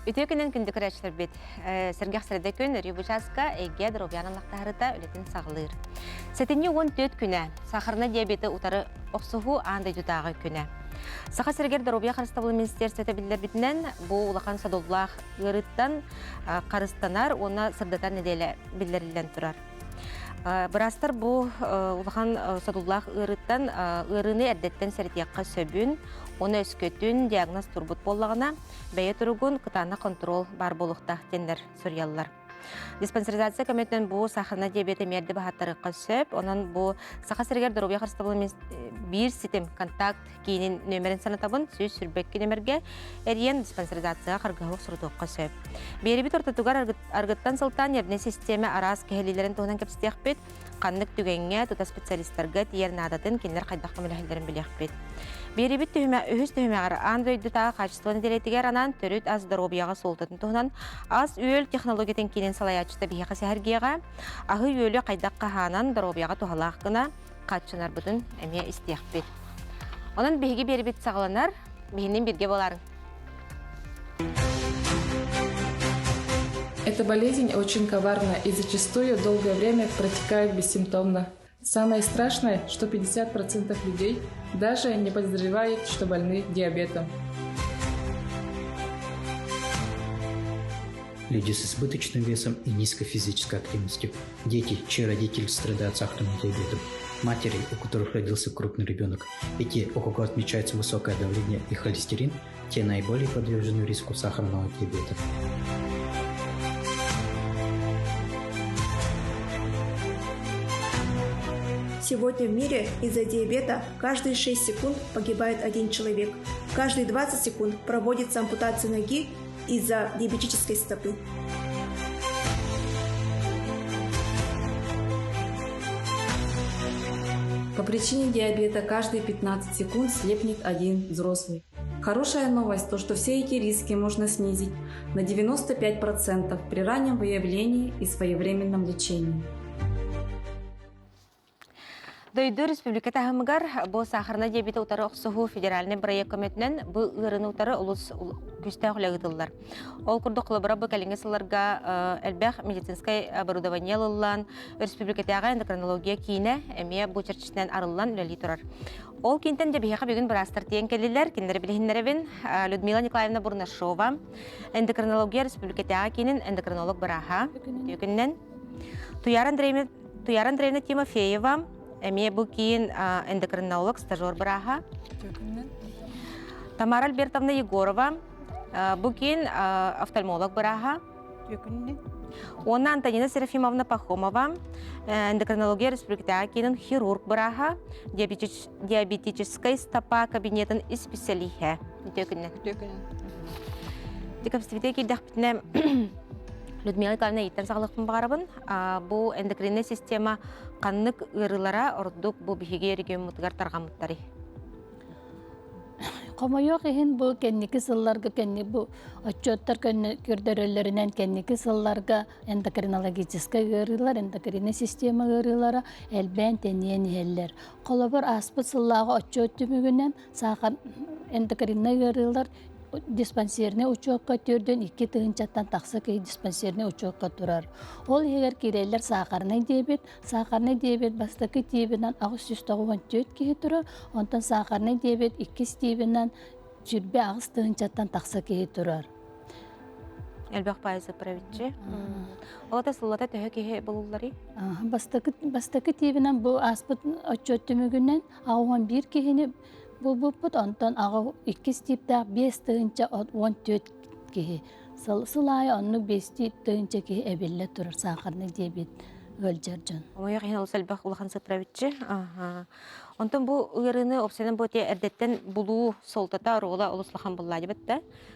Үтүө күнүн күндү көрөөччүлэрбит. Сэргэх сэрдэ күн өрүү бу чааска эйгэ доруобуйанан лахтаһарыта үлэтин саҕалыыр. Сэтинньи 14 күнэ сахарный диабеты утары охсуһуу аан дойдутааҕы күнэ. Саха сиригэр доруобуйа харыстабылын министерствота биллэрбитинэн бу улахан содуллаах ыарыыттан харыстанар уонна сырдатар нэдиэлэ биллэриллэн турар. Быраастар бу улахан содуллаах ыарыыттан ыарыыны эрдэттэн сэрэтиэххэ сөбүн, уонна өскөтүн диагноз турбут буоллаҕына, бэйэ туругун кытаанах хонтуруол баар буолуохтаах диэннэр суруйаллар. Диспансеризация көмөтүнэн бу сахарный диабеты эмиэ баһаттарыахха сөп. Онон бу Саха сиригэр доруобуйа харыстабылын биир ситим контакт киинин нүөмэрин санатабын 122 нүөмэргэ эрийэн диспансеризацияҕа харгыһылык сурутуохха сөп. Биэрибит ортотугар аргыттан сылтаан нервнэй систиэмэ араас кэһэлиилэрин туһунан кэпсэтиэхпит. Ханнык түгэҥҥэ тута специалистарга тиийэр наадатын кинилэр хайдах көмөлөһөллөрүн билиэхпит. Биэрибит түһүмэ үһүс түһүмэҕэр аан дойдутааҕы хаачыстыба нэдиэлэтигэр анаан төрүт ас доруобуйаҕа суолтатын туһунан ас-үөл технологиятын киинин салайааччыта биһиэхэ сэһэргиэҕэ аһы-үөлү хайдах хаһаанан доруобуйаҕа туһалаах гына хааччынарбытын эмиэ истиэхпит. Онон биһиги биэрбит саҕаланар, биһинин биргэ буоларыҥ. Эта болезнь очень коварна и зачастую долгое время протекает бессимптомно. Самое страшное, что 50% людей даже не подозревают, что больны диабетом. Люди с избыточным весом и низкой физической активностью, дети, чьи родители страдают сахарным диабетом, матери, у которых родился крупный ребенок, и те, у кого отмечается высокое давление и холестерин, те наиболее подвержены риску сахарного диабета. Сегодня в мире из-за диабета каждые 6 секунд погибает один человек. Каждые 20 секунд проводится ампутация ноги из-за диабетической стопы. По причине диабета каждые 15 секунд слепнет один взрослый. Хорошая новость то, что все эти риски можно снизить на 95% при раннем выявлении и своевременном лечении. Дойду республика таһымыгар бу сахарный диабеты утары охсуһуу федеральный бырайыак көмөтүнэн бу ыарыыны утары олус күүстээх үлэ ыытыллар. Ол курдук холобура бу кэлиҥҥи сылларга элбэх медицинскэй оборудование ылыллан, республикатааҕы эндокринология киинэ эмиэ бу чэрчитинэн арыллан үлэлии турар. Ол киинтэн дьэ биһиэхэ бүгүн быраастар тиийэн кэллилэр. Кинилэри билиһиннэрэбин. Людмила Николаевна Бурнашова, эндокринология республикатааҕы киинин эндокринолог бырааһа. Үтүө Туяра Андреевна, Туяра Андреевна Тимофеева, эмиэ бу киин эндокринолог, стажер бырааһа. Тамара Альбертовна Егорова, бу киин офтальмолог бырааһа. Уонна Антонина Серафимовна Пахомова, эндокринология республикатааҕы киинин хирург бырааһа, диабетическай стопа кабинетын исписэлииһэ. Үтүө күннэн. Үтүө күнүн. Дикапстибитэ киирдэхпитинэ Людмила Николаевна ииттэн саҕалыахпын баҕарабын. Бу эндокриннай система ханнык ыарыылара ордук бу биһиги региоммутугар тарҕаммыттарый? Хомойуох иһин бу кэнники сылларга кэнни бу отчуоттар көрдөрөллөрүнэн кэнники сылларга эндокринологическай ыарыылар, эндокриннай система ыарыылара элбээн тэнийэн иһэллэр. Холобур, ааспыт сыллааҕы отчуот түмүгүнэн саахар эндокриннай ыарыылар диспансернай учуокка төрдүн икки тыһыынчаттан тахса киһи диспансернай учуокка турар. Ол иһигэр киирэллэр саахарнай диабет, саахарнай диабет бастакы тиибинэн 894 киһи турар, онтон саахарнай диабет иккис тиибинэн 28 тыһыынчаттан тахса киһи турар. Элбэх пайызы правиччи. Ол ата сыллата төһө киһи булулларый? Бастакы бастакы тиибинэн бу ааспыт отчуот түмүгүнэн 81 киһини булбуппут, онтон аҕа иккис тииптээх 5 14 киһи. Сыл, сыл аайы оннук 5 тыһыынча киһи эбиллэ турар саахарный диабет ыалдьар дьон. Омойох иһин олус элбэх улахан сыправиччи. Онтон бу ыарыыны опсанан бу эрдэттэн булуу суолтата оруола олус улахан буллаа дебет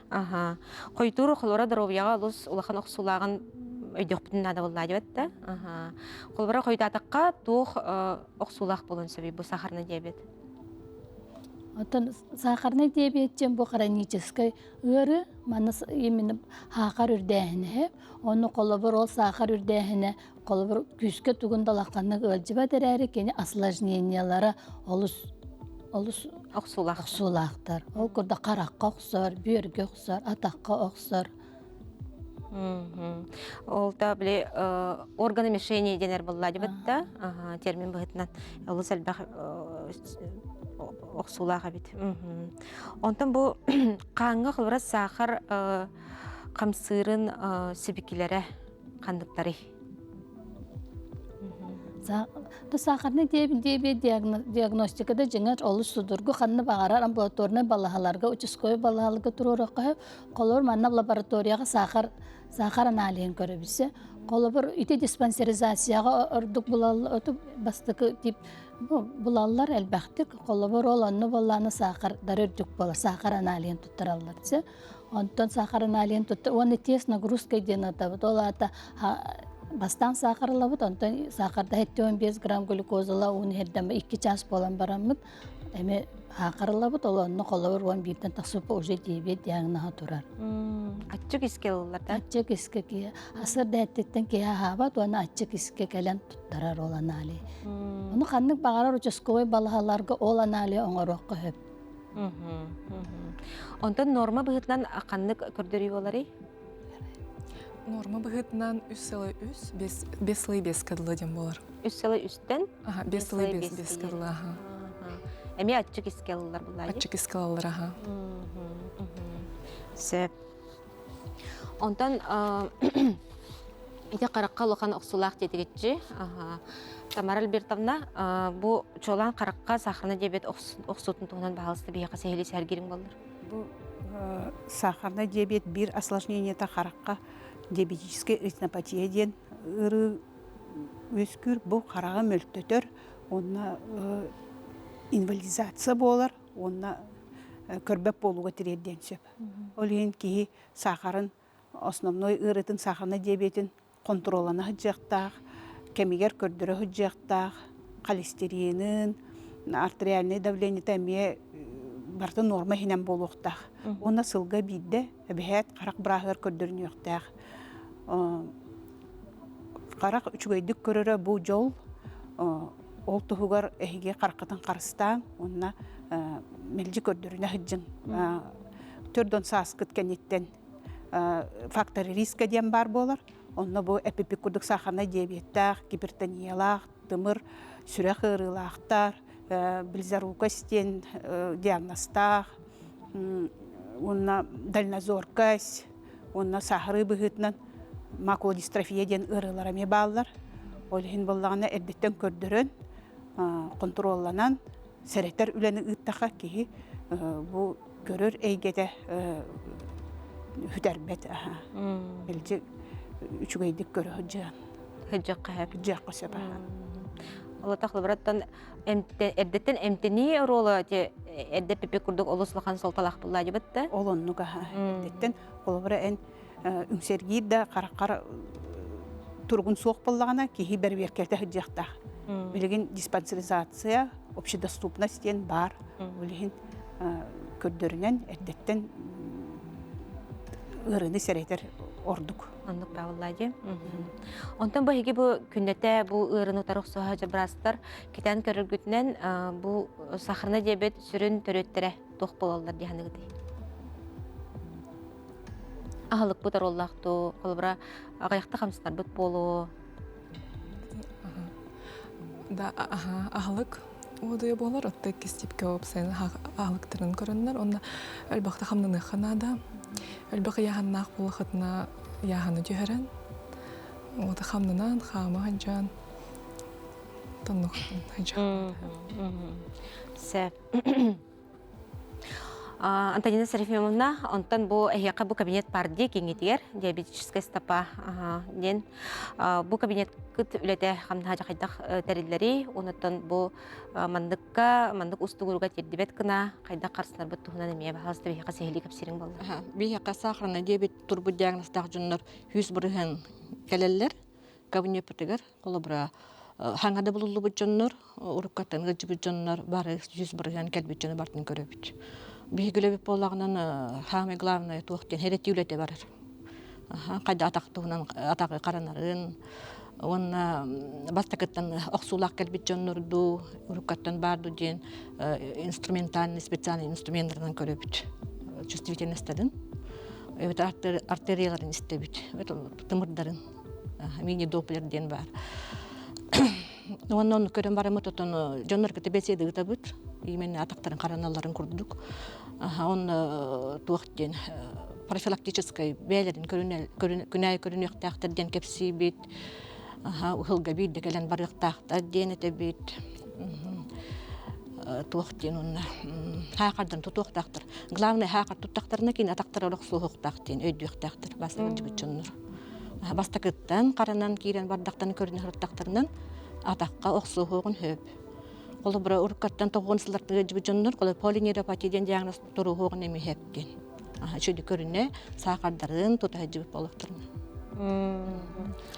Аха. Хойдуур холоро доруобуйаҕа олус улахан охсуулааҕын өйдүөхпүтүн наада буоллаа дебет да. Аха. Холобура хойутаатахха туох охсуулаах буолуон сөбүй бу сахарный диабет? Оттон сахарный диабет диэн бу хроническай ыарыы, манна именно саахар үрдээһинэ. Онно холобур ол саахар үрдээһинэ холобур күүскэ тугун да улаханнык ыалдьыбат эрээри кини осложнениелара олус олус охсуулаах охсуулаахтар. Ол курдук харахха охсор, бүөргэ охсор, атахха охсор. Ол та били органы мишени денер булла дебетта термин быһытынан олус элбэх охсуулаах эбит. Онтон бу хааҥҥа холобура саахар хамсыырын сибикилэрэ ханныктарый? Сахарный диабет диагностикада дьиҥэр олус судургу ханна баҕарар амбулаторнай балаһаларга, участковай балаһаларга туруорукка Холобур, манна лабораторияҕа саахар саахар аналиһын көрөбүсэ. Холобур, ити диспансеризацияҕа ордук булаллар, бастакы тип булаллар элбэхтик. Холобур, ол онно буоллаана саахардары үрдүк буолар, саахар аналиһын туттараллар. Онтон саахар аналиһын тутта уонна тест нагрузка диэн атабыт. Ол аата бастаан саахарылабыт, онтон саахарда 75 грамм глюкозала уун иһэрдэн 2 час буолан бараммыт Эми аахарыллабыт, ол онно холобур 11-тэн тахсыппа уже диабет диагноһа турар. Аччык искэ ылыллар да? Аччык искэ киһи асыр дэттиттэн киһи аһаабат уонна аччык искэ кэлэн туттарар ол анализ. Ону ханнык баҕарар участковай балаһаларга ол анализ оҥоруохха сөп. Онтон норма быһыытынан ханнык көрдөрүү буоларый? Норма быһыытынан үс сылы үс, бес сылы бес кыдылы диэн буолар. Үс сылы үстэн? Аха, бес сылы бес, бес кыдылы, аха. Эмиэ аччык искэ ылыллар буллаа Аччык искэ ылаллар, аха. Сөп. Онтон ити харахха улахан охсулаах диэтигитчи. Тамара Альбертовна, бу чуолаан харахха сахарный диабет охсуутун туһунан баһаалыста биһиэхэ сэһэлии сэһэргириҥ буоллар. Бу сахарный диабет биир осложнениета харахха диабетическая ретинопатия диэн ыарыы үөскүүр. Бу хараҕы мөлтөтөр уонна инвалидизация буолар уонна көрбөт буолууга тириэрдиэн сөп. Ол иһин киһи саахарын основной ыарыытын сахарный диабетин хонтуруоллана сылдьыахтаах, кэмигэр көрдөрө сылдьыахтаах, холестеринын, артериальнай давлениета эмиэ барыта нуорма иһинэн буолуохтаах. Уонна сылга биирдэ эбэһээт харах бырааһыгар көрдөрүнүөхтээх. Харах үчүгэйдик көрөрө бу дьол, ол туһугар эһиги хараххытын харыстааҥ уонна мэлдьи көрдөрүнэ сылдьыҥ. Төрдөн сааскыт кэнниттэн фактор риска диэн баар буолар. Онно бу эпипик курдук сахарнай диабеттаах, гипертониялаах, тымыр, сүрэх ыарыылаахтар, близорукость диэн диагнозтаах, уонна дальнозоркость, уонна саһарыы быһыытынан макулодистрофия диэн ыарыылар эмиэ бааллар. Ол иһин буоллаҕына эрдэттэн көрдөрөн, хонтуруолланан, сэрэтэр үлэни ыыттаха киһи бу көрөр эйгэтэ сүтэрбэт мэлдьи үчүгэйдик көрө сылдьыан сылдьыахха сөп сылдьыахха сөп Олотох лабыраттан эрдэттэн эмтэнии оруола те эрдэ пипи курдук олус улахан суолталаах буллаа дебет да ол оннук аха эрдэттэн холобура эн үҥсэргиир да хараххар туругун суох буоллаҕына киһи бэрэбиэркэтэ сылдьыахтаах билигин диспансеризация общедоступность диэн баар ол иһин көрдөрүнэн эрдэттэн ыарыыны сэрэтэр ордук. Оннук бааллаа дии. Онтон бу эһиги бу күннэтэ бу ыарыыны утары охсуһа дьабыраастар кэтээн көрөргүтүнэн бу сахарный диабет сүрүн төрүөттэрэ туох буолаллар дии саныгытый? Аһылыкпыт оруоллаах дуу, холобура аҕыйахта хамсанарбыт буолуо. Да, аха, аһылык уодуйа буолар, отто иккис типкэ уопсайын аһылыктарын көрөннөр, онно элбэхтэ хамнаныахха наада. Элбэх ыйааһыннаах буолахытына ыйааһыны түһэрэн, уота хамнанан, хаама сылдьан, тоннук сылдьан. Сөп. Антонина Серафимовна, онтон бу эһиэхэ бу кабинет баар дии киҥҥитигэр диабетическая стопа диэн бу кабинеткыт үлэтэ хамнаһа хайдах тэриллэрий онуттан бу манныкка маннык устугуруга тиэрдибэт гына хайдах харсынарбыт туһунан эмиэ баһаалыста биһиэхэ сиһилии кэпсиириҥ буоллар. Биһиэхэ сахарный диабет турбут диагнозтаах дьоннор 100% кэлэллэр кабинеппытыгар холобура хаҥа да булуллубут дьоннор уруккаттан ыалдьыбыт дьоннор бары 100% кэлбит дьону барытын көрөбүт. Биһиги үлэбит буоллаҕынан самое главное туох диэн хэрэтии үлэтэ барар. Хайда атах туһунан атаҕы харанарын уонна бастакыттан охсуулаах кэлбит дьоннорду уруккаттан баар дуу диэн инструментальный специальный инструменттарынан көрөбүт чувствительностарын. Эбэтэр артерияларын истэбит, тымырдарын. Мини-доплер диэн баар. Уонна ону көрөн бараммыт отон дьоннор кытта бэсиэдэ ыытабыт. Именно атахтарын хараналларын курдук. Онно туох диэн профилактическай бэйэлэрин күнээйи көрүнүөхтээхтэр диэн кэпсиибит. Ыһылга биирдэ кэлэн барыахтаахтар диэн этэбит. Туох диэн онно хаахардан тутуохтаахтар. Главное хаахар туттахтарына кини атахтара олох суоһуохтаах диэн өйдүөхтээхтэр бастакы дьоннор. Бастакыттан харанан киирэн бардахтан көрүнэ сырыттахтарынан атахха охсуоһуоҕун сөп. Холобура уруккаттан тоҕуон сыллартан ыалдьыбыт дьоннор холобура полинейропатия диэн диагноз туруоһуоҕун эмиэ сөп диэн. Үчүгэй көрүнэ саахардарын тута сылдьыбыт буолуохтарын.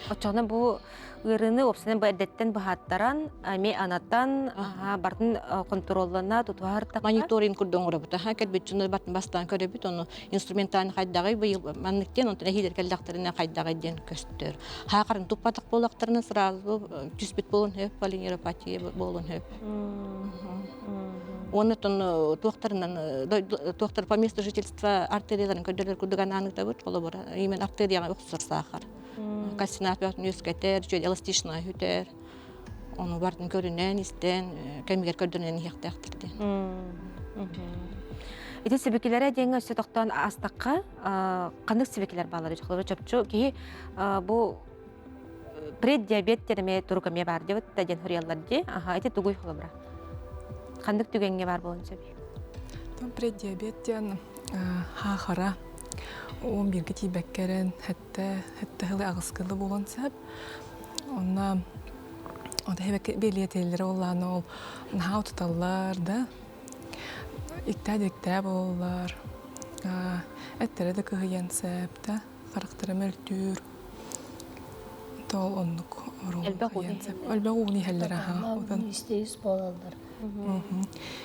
Оччоҕуна бу ыарыыны уопсайынан бу эрдэттэн быһааттаран, эмиэ анатан, бартын хонтуруоллана тутуһар Мониторинг курдук оҥоробут. Аха кэлбит дьону бартын бастаан көрөбүт, ону инструментальный хайдаҕый быйыл маннык диэн, онтон эһиилэр кэллэхтэринэ хайдаҕый диэн көстөр. Хаахарын туппатах буоллахтарына сразу түспүт буолун сөп, полинейропатия буолун сөп. Уонна оттон туохтарынан туохтар по месту жительства артерияларын көрдөрөр курдук анаан ыытабыт. Холобура, именно артерияҕа охсор саахар. Кальцинат бөҕөтүн үөскэтэр, үчүгэй эластичная үтэр. Ону бартын көрүнэн, истэн, кэмигэр көрдөрүнэн иһиэхтээхтэр диэн. Ити сибикилэрэ диэҥҥэ өссө тохтоон астахха, ханнык сибикилэр бааллар? Холобура, чопчу киһи бу преддиабет диэн эмиэ турук эмиэ баар диэбит да диэн суруйаллар дии. Аха, ити тугуй холобура? Ханнык түгэҥҥэ баар буолуон сөбүй? Преддиабет диэн хаахара уон бииргэ тиийбэккэ эрэн сэттэ сэттэ сылы аҕыскылы буолуон сөп. Онно ол бэлиэтииллэрэ буоллаҕына ол наһаа утуталлар да иктээ-диктээ буолаллар эттэрэ да кыһыйан сөп да харахтара мөлтүүр ол оннук элбэх ууну иһэллэр аха истейс буолаллар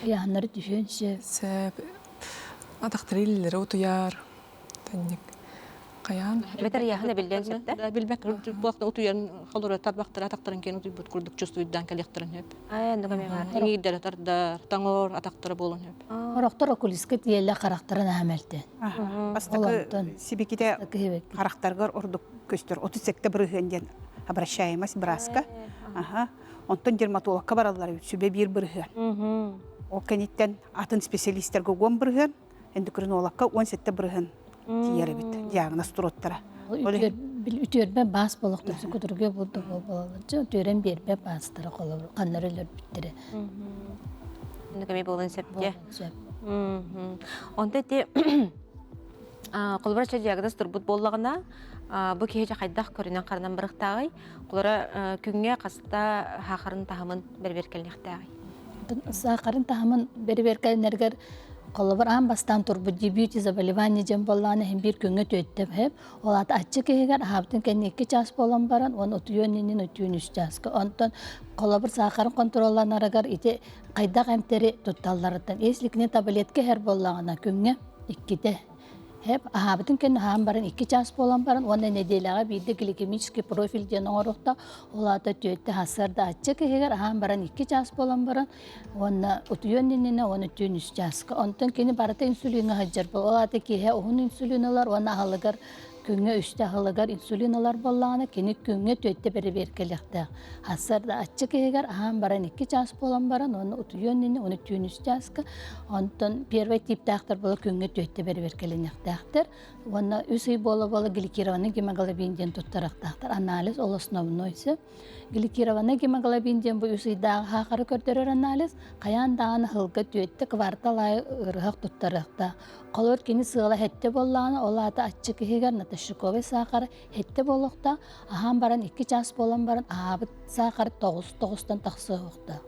ыйаһыннары түһүөн сөп сөп атахтары иллэрэ утуйар Танник хайаан Бэтэр ыйааһын эбиллиэн сөп да? Билбэт буолта утуйан холоро тарбахтара атахтарын киэн утуйбут курдук чувствуйдаан кэлиэхтэрин сөп. Аа, оннук эмиэ баар. Иҥиирдэрэ тардар, таҥор атахтара буолун сөп. Орохтор окулиска тиэллэ харахтарын аһамэлтен. Бастакы сибиките харахтаргар ордук көстөр. 38 бырыһыан диэн обращаемость бырааска. Аха. Онтон дерматологка бараллар сүбэ биир бырыһыан. Ол кэнниттэн атын специалистерге уон бырыһыан, эндокринологка 17 бырыһын тиийэр эбит диагноз туруоттара. Үтүөрбэ баас болохтор кутурга булду буолалар. Үтүөрэн биэрбэ баастара холобур ханнар өлөрбүттэрэ. Оннук эмиэ буолуон сөп дии. Онто ити холобура диагноз турбут буоллаҕына бу киһи хайдах көрүнэн харанан барыахтааҕый? Холобура күҥҥэ хаста саахарын таһымын бэрэбиэркэлиэхтээҕий? Саахарын таһымын бэрэбиэркэлэнэргэр холобур аан бастаан турбут дебют заболевание диэн буоллаҕына иһин биир күҥҥэ түөттэ иһип ол аата аччык иһигэр аһаабытын кэннэ икки чаас буолан баран уон утуйуон иннин утуйун үс чааска онтон холобур саахарын контролланарыгар ити хайдах эмтэри тутталларыттан если кини таблетка иһэр буоллаҕына күҥҥэ иккитэ Хэп аһаабытын кэннэ аһаан баран икки чаас буолан баран уонна нэдиэлэҕэ биирдэ гликемический профиль диэн оҥоруохта. Ол аата түөттэ сарсыарда аччык иһигэр аһаан баран икки чаас буолан баран уонна утуйуон иннинэ уонна түүн үс чааска. Онтон кини барыта инсулиҥҥа сылдьар. Ол аата киэһэ уһун инсулин ылар уонна аһылыгар күҥҥэ үстэ аһылыгар инсулин ылар буоллаҕына кини күҥҥэ түөттэ бэрэбиэркэлиэхтээх. Сарсыарда аччык иһигэр аһаан баран икки чаас буолан баран уонна утуйуон иннинэ уонна түүн үс чааска Онтон первый типтээхтэр буола күҥҥэ түөттэ бэрэбиэркэлэниэхтээхтэр уонна үс ый буола-буола гликированный гемоглобин диэн туттарыахтаахтар. Анализ ол основной сөп. Гликированный гемоглобин диэн бу үс ыйдааҕы хаахары көрдөрөр анализ хайаан даҕаны сылга түөттэ квартал аайы ыарыһах туттарыахтаах. Холобур кини сыала сэттэ буоллаҕына, ол аата аччык иһигэр натощаковый саахара сэттэ буолуохтаах, аһаан баран икки чаас буолан баран аһаабыт саахар тоҕус тоҕустан тахсыахтаах.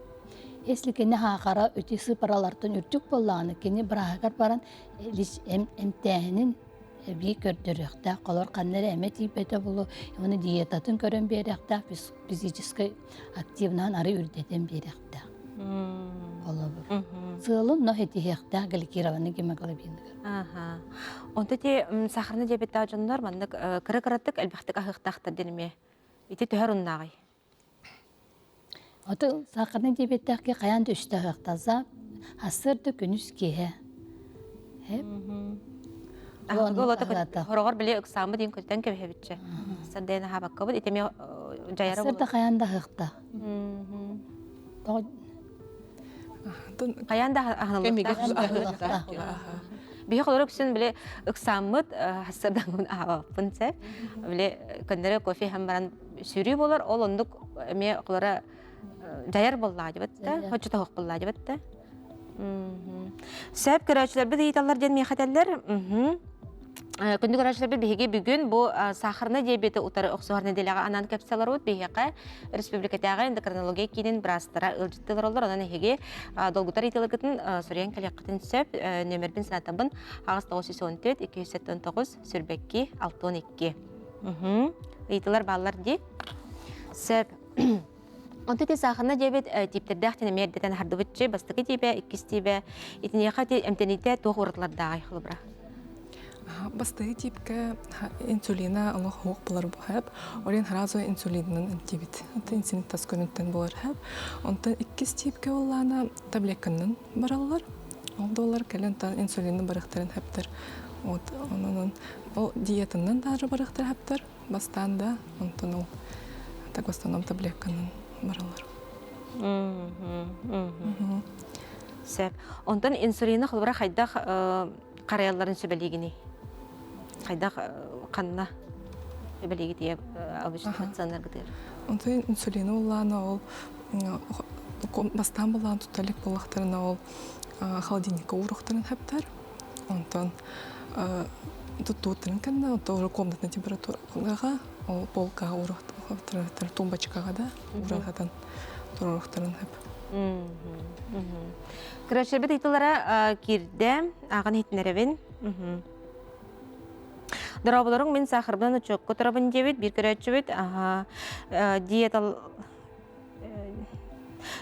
Если кини хаахара үти сыпаралартан үрдүк буоллаҕына, кини бырааһыгар баран эмтээһинин эбии көрдөрүөхтээх, холор ханна эрэ эмэ тиийбэтэ буолуо, уонна диетатын көрөн биэриэхтээх, физическэй активнаһын арый үрдэтэн биэриэхтээх. Холобур. Сыалын но этиһиэхтээх гликированный гемоглобиныгар. Аха. Онто ти сахарный диабеттаах дьоннор маннык кыра-кыратык элбэхтик аһыахтаахтар диэн эмиэ ити төһөр уннааҕый? Ото саахарнай диабеттаах хайаан да үстэ аһыахтаза, сарсыарда күнүс киэһэ. Аһылыгы Хороҕор били ыксааммыт диэн көтүтэн кэбиһэбитчэ. Сардэйэн аһаабаккабыт итеми дьайара Сырда хайаан да аһыахта. Хайаан да аһылыктаах. Биһи холорук үксүн били ыксааммыт хассардаҥын аһаабаппын сэ. Били көннөрө кофе иһэн баран сүүрүү болар, ол оннук эмиэ холора дьайар буоллаҕа дибэт да, хоччу тоһох буоллаҕа дибэт да. Сөп көрөөччүлэрбит ыйыталлар диэн миэхэ этэллэр. Күндү көрөөччүлэрбит биһиги бүгүн бу сахарный диабеты утары охсуһар нэдиэлэҕэ анаан кэпсэлэрбит биһиэхэ республикатааҕы эндокринология киинин быраастара ыалдьыттыылар олор. Онон эһиги долгутар ыйытыыларгытын суруйан кэлиэххитин сөп. Нүөмэрбин санатабын 8914 279 22 62. Ыйытыылар бааллар дии. Сөп. Онто ити саахарна диэбит типтэрдээх тин эмиэ эрдэтэн аһардыбытчы бастакы тиибэ, иккис тиибэ. Итиниэхэ ити эмтэниитэ туох уратылардааҕый холобура? Бастакы тиипкэ инсулина олох суох буолар буһап. Олен сразу инсулинынан эмтиибит. Онтон инсулин тас көрүнтэн буолар хэп. Онтон иккис тиипкэ буоллаана таблетканан бараллар. Ол доллар кэлэн инсулины барыхтарын хэптэр. Вот онон ол диетанан даже барыхтар хэптэр. Бастаан да, онтон ол так в основном таблетканан бараллар. Сөп. Онтон инсулины холобура хайдах харайалларын сүбэлиигиний? Хайдах ханна сүбэлиигит обычно пациеннаргытыгар? Онтон инсулины уллаана ол бастаан булаан тута илик буоллахтарына ол холодильникка ууруохтарын хэптэр. Онтон туттуутарын кэннэ уже комнатная температураға ол полкаға уруохтарын тумбочкаға да ууран туруохтарын хөп. Көрөөччүлэрбит ыйтылара киирдэ, ааҕан иһитинэрэбин. Дорооболоруҥ мин саахарбынан учуокка турабын диэбит биир көрөөччүбүт диетал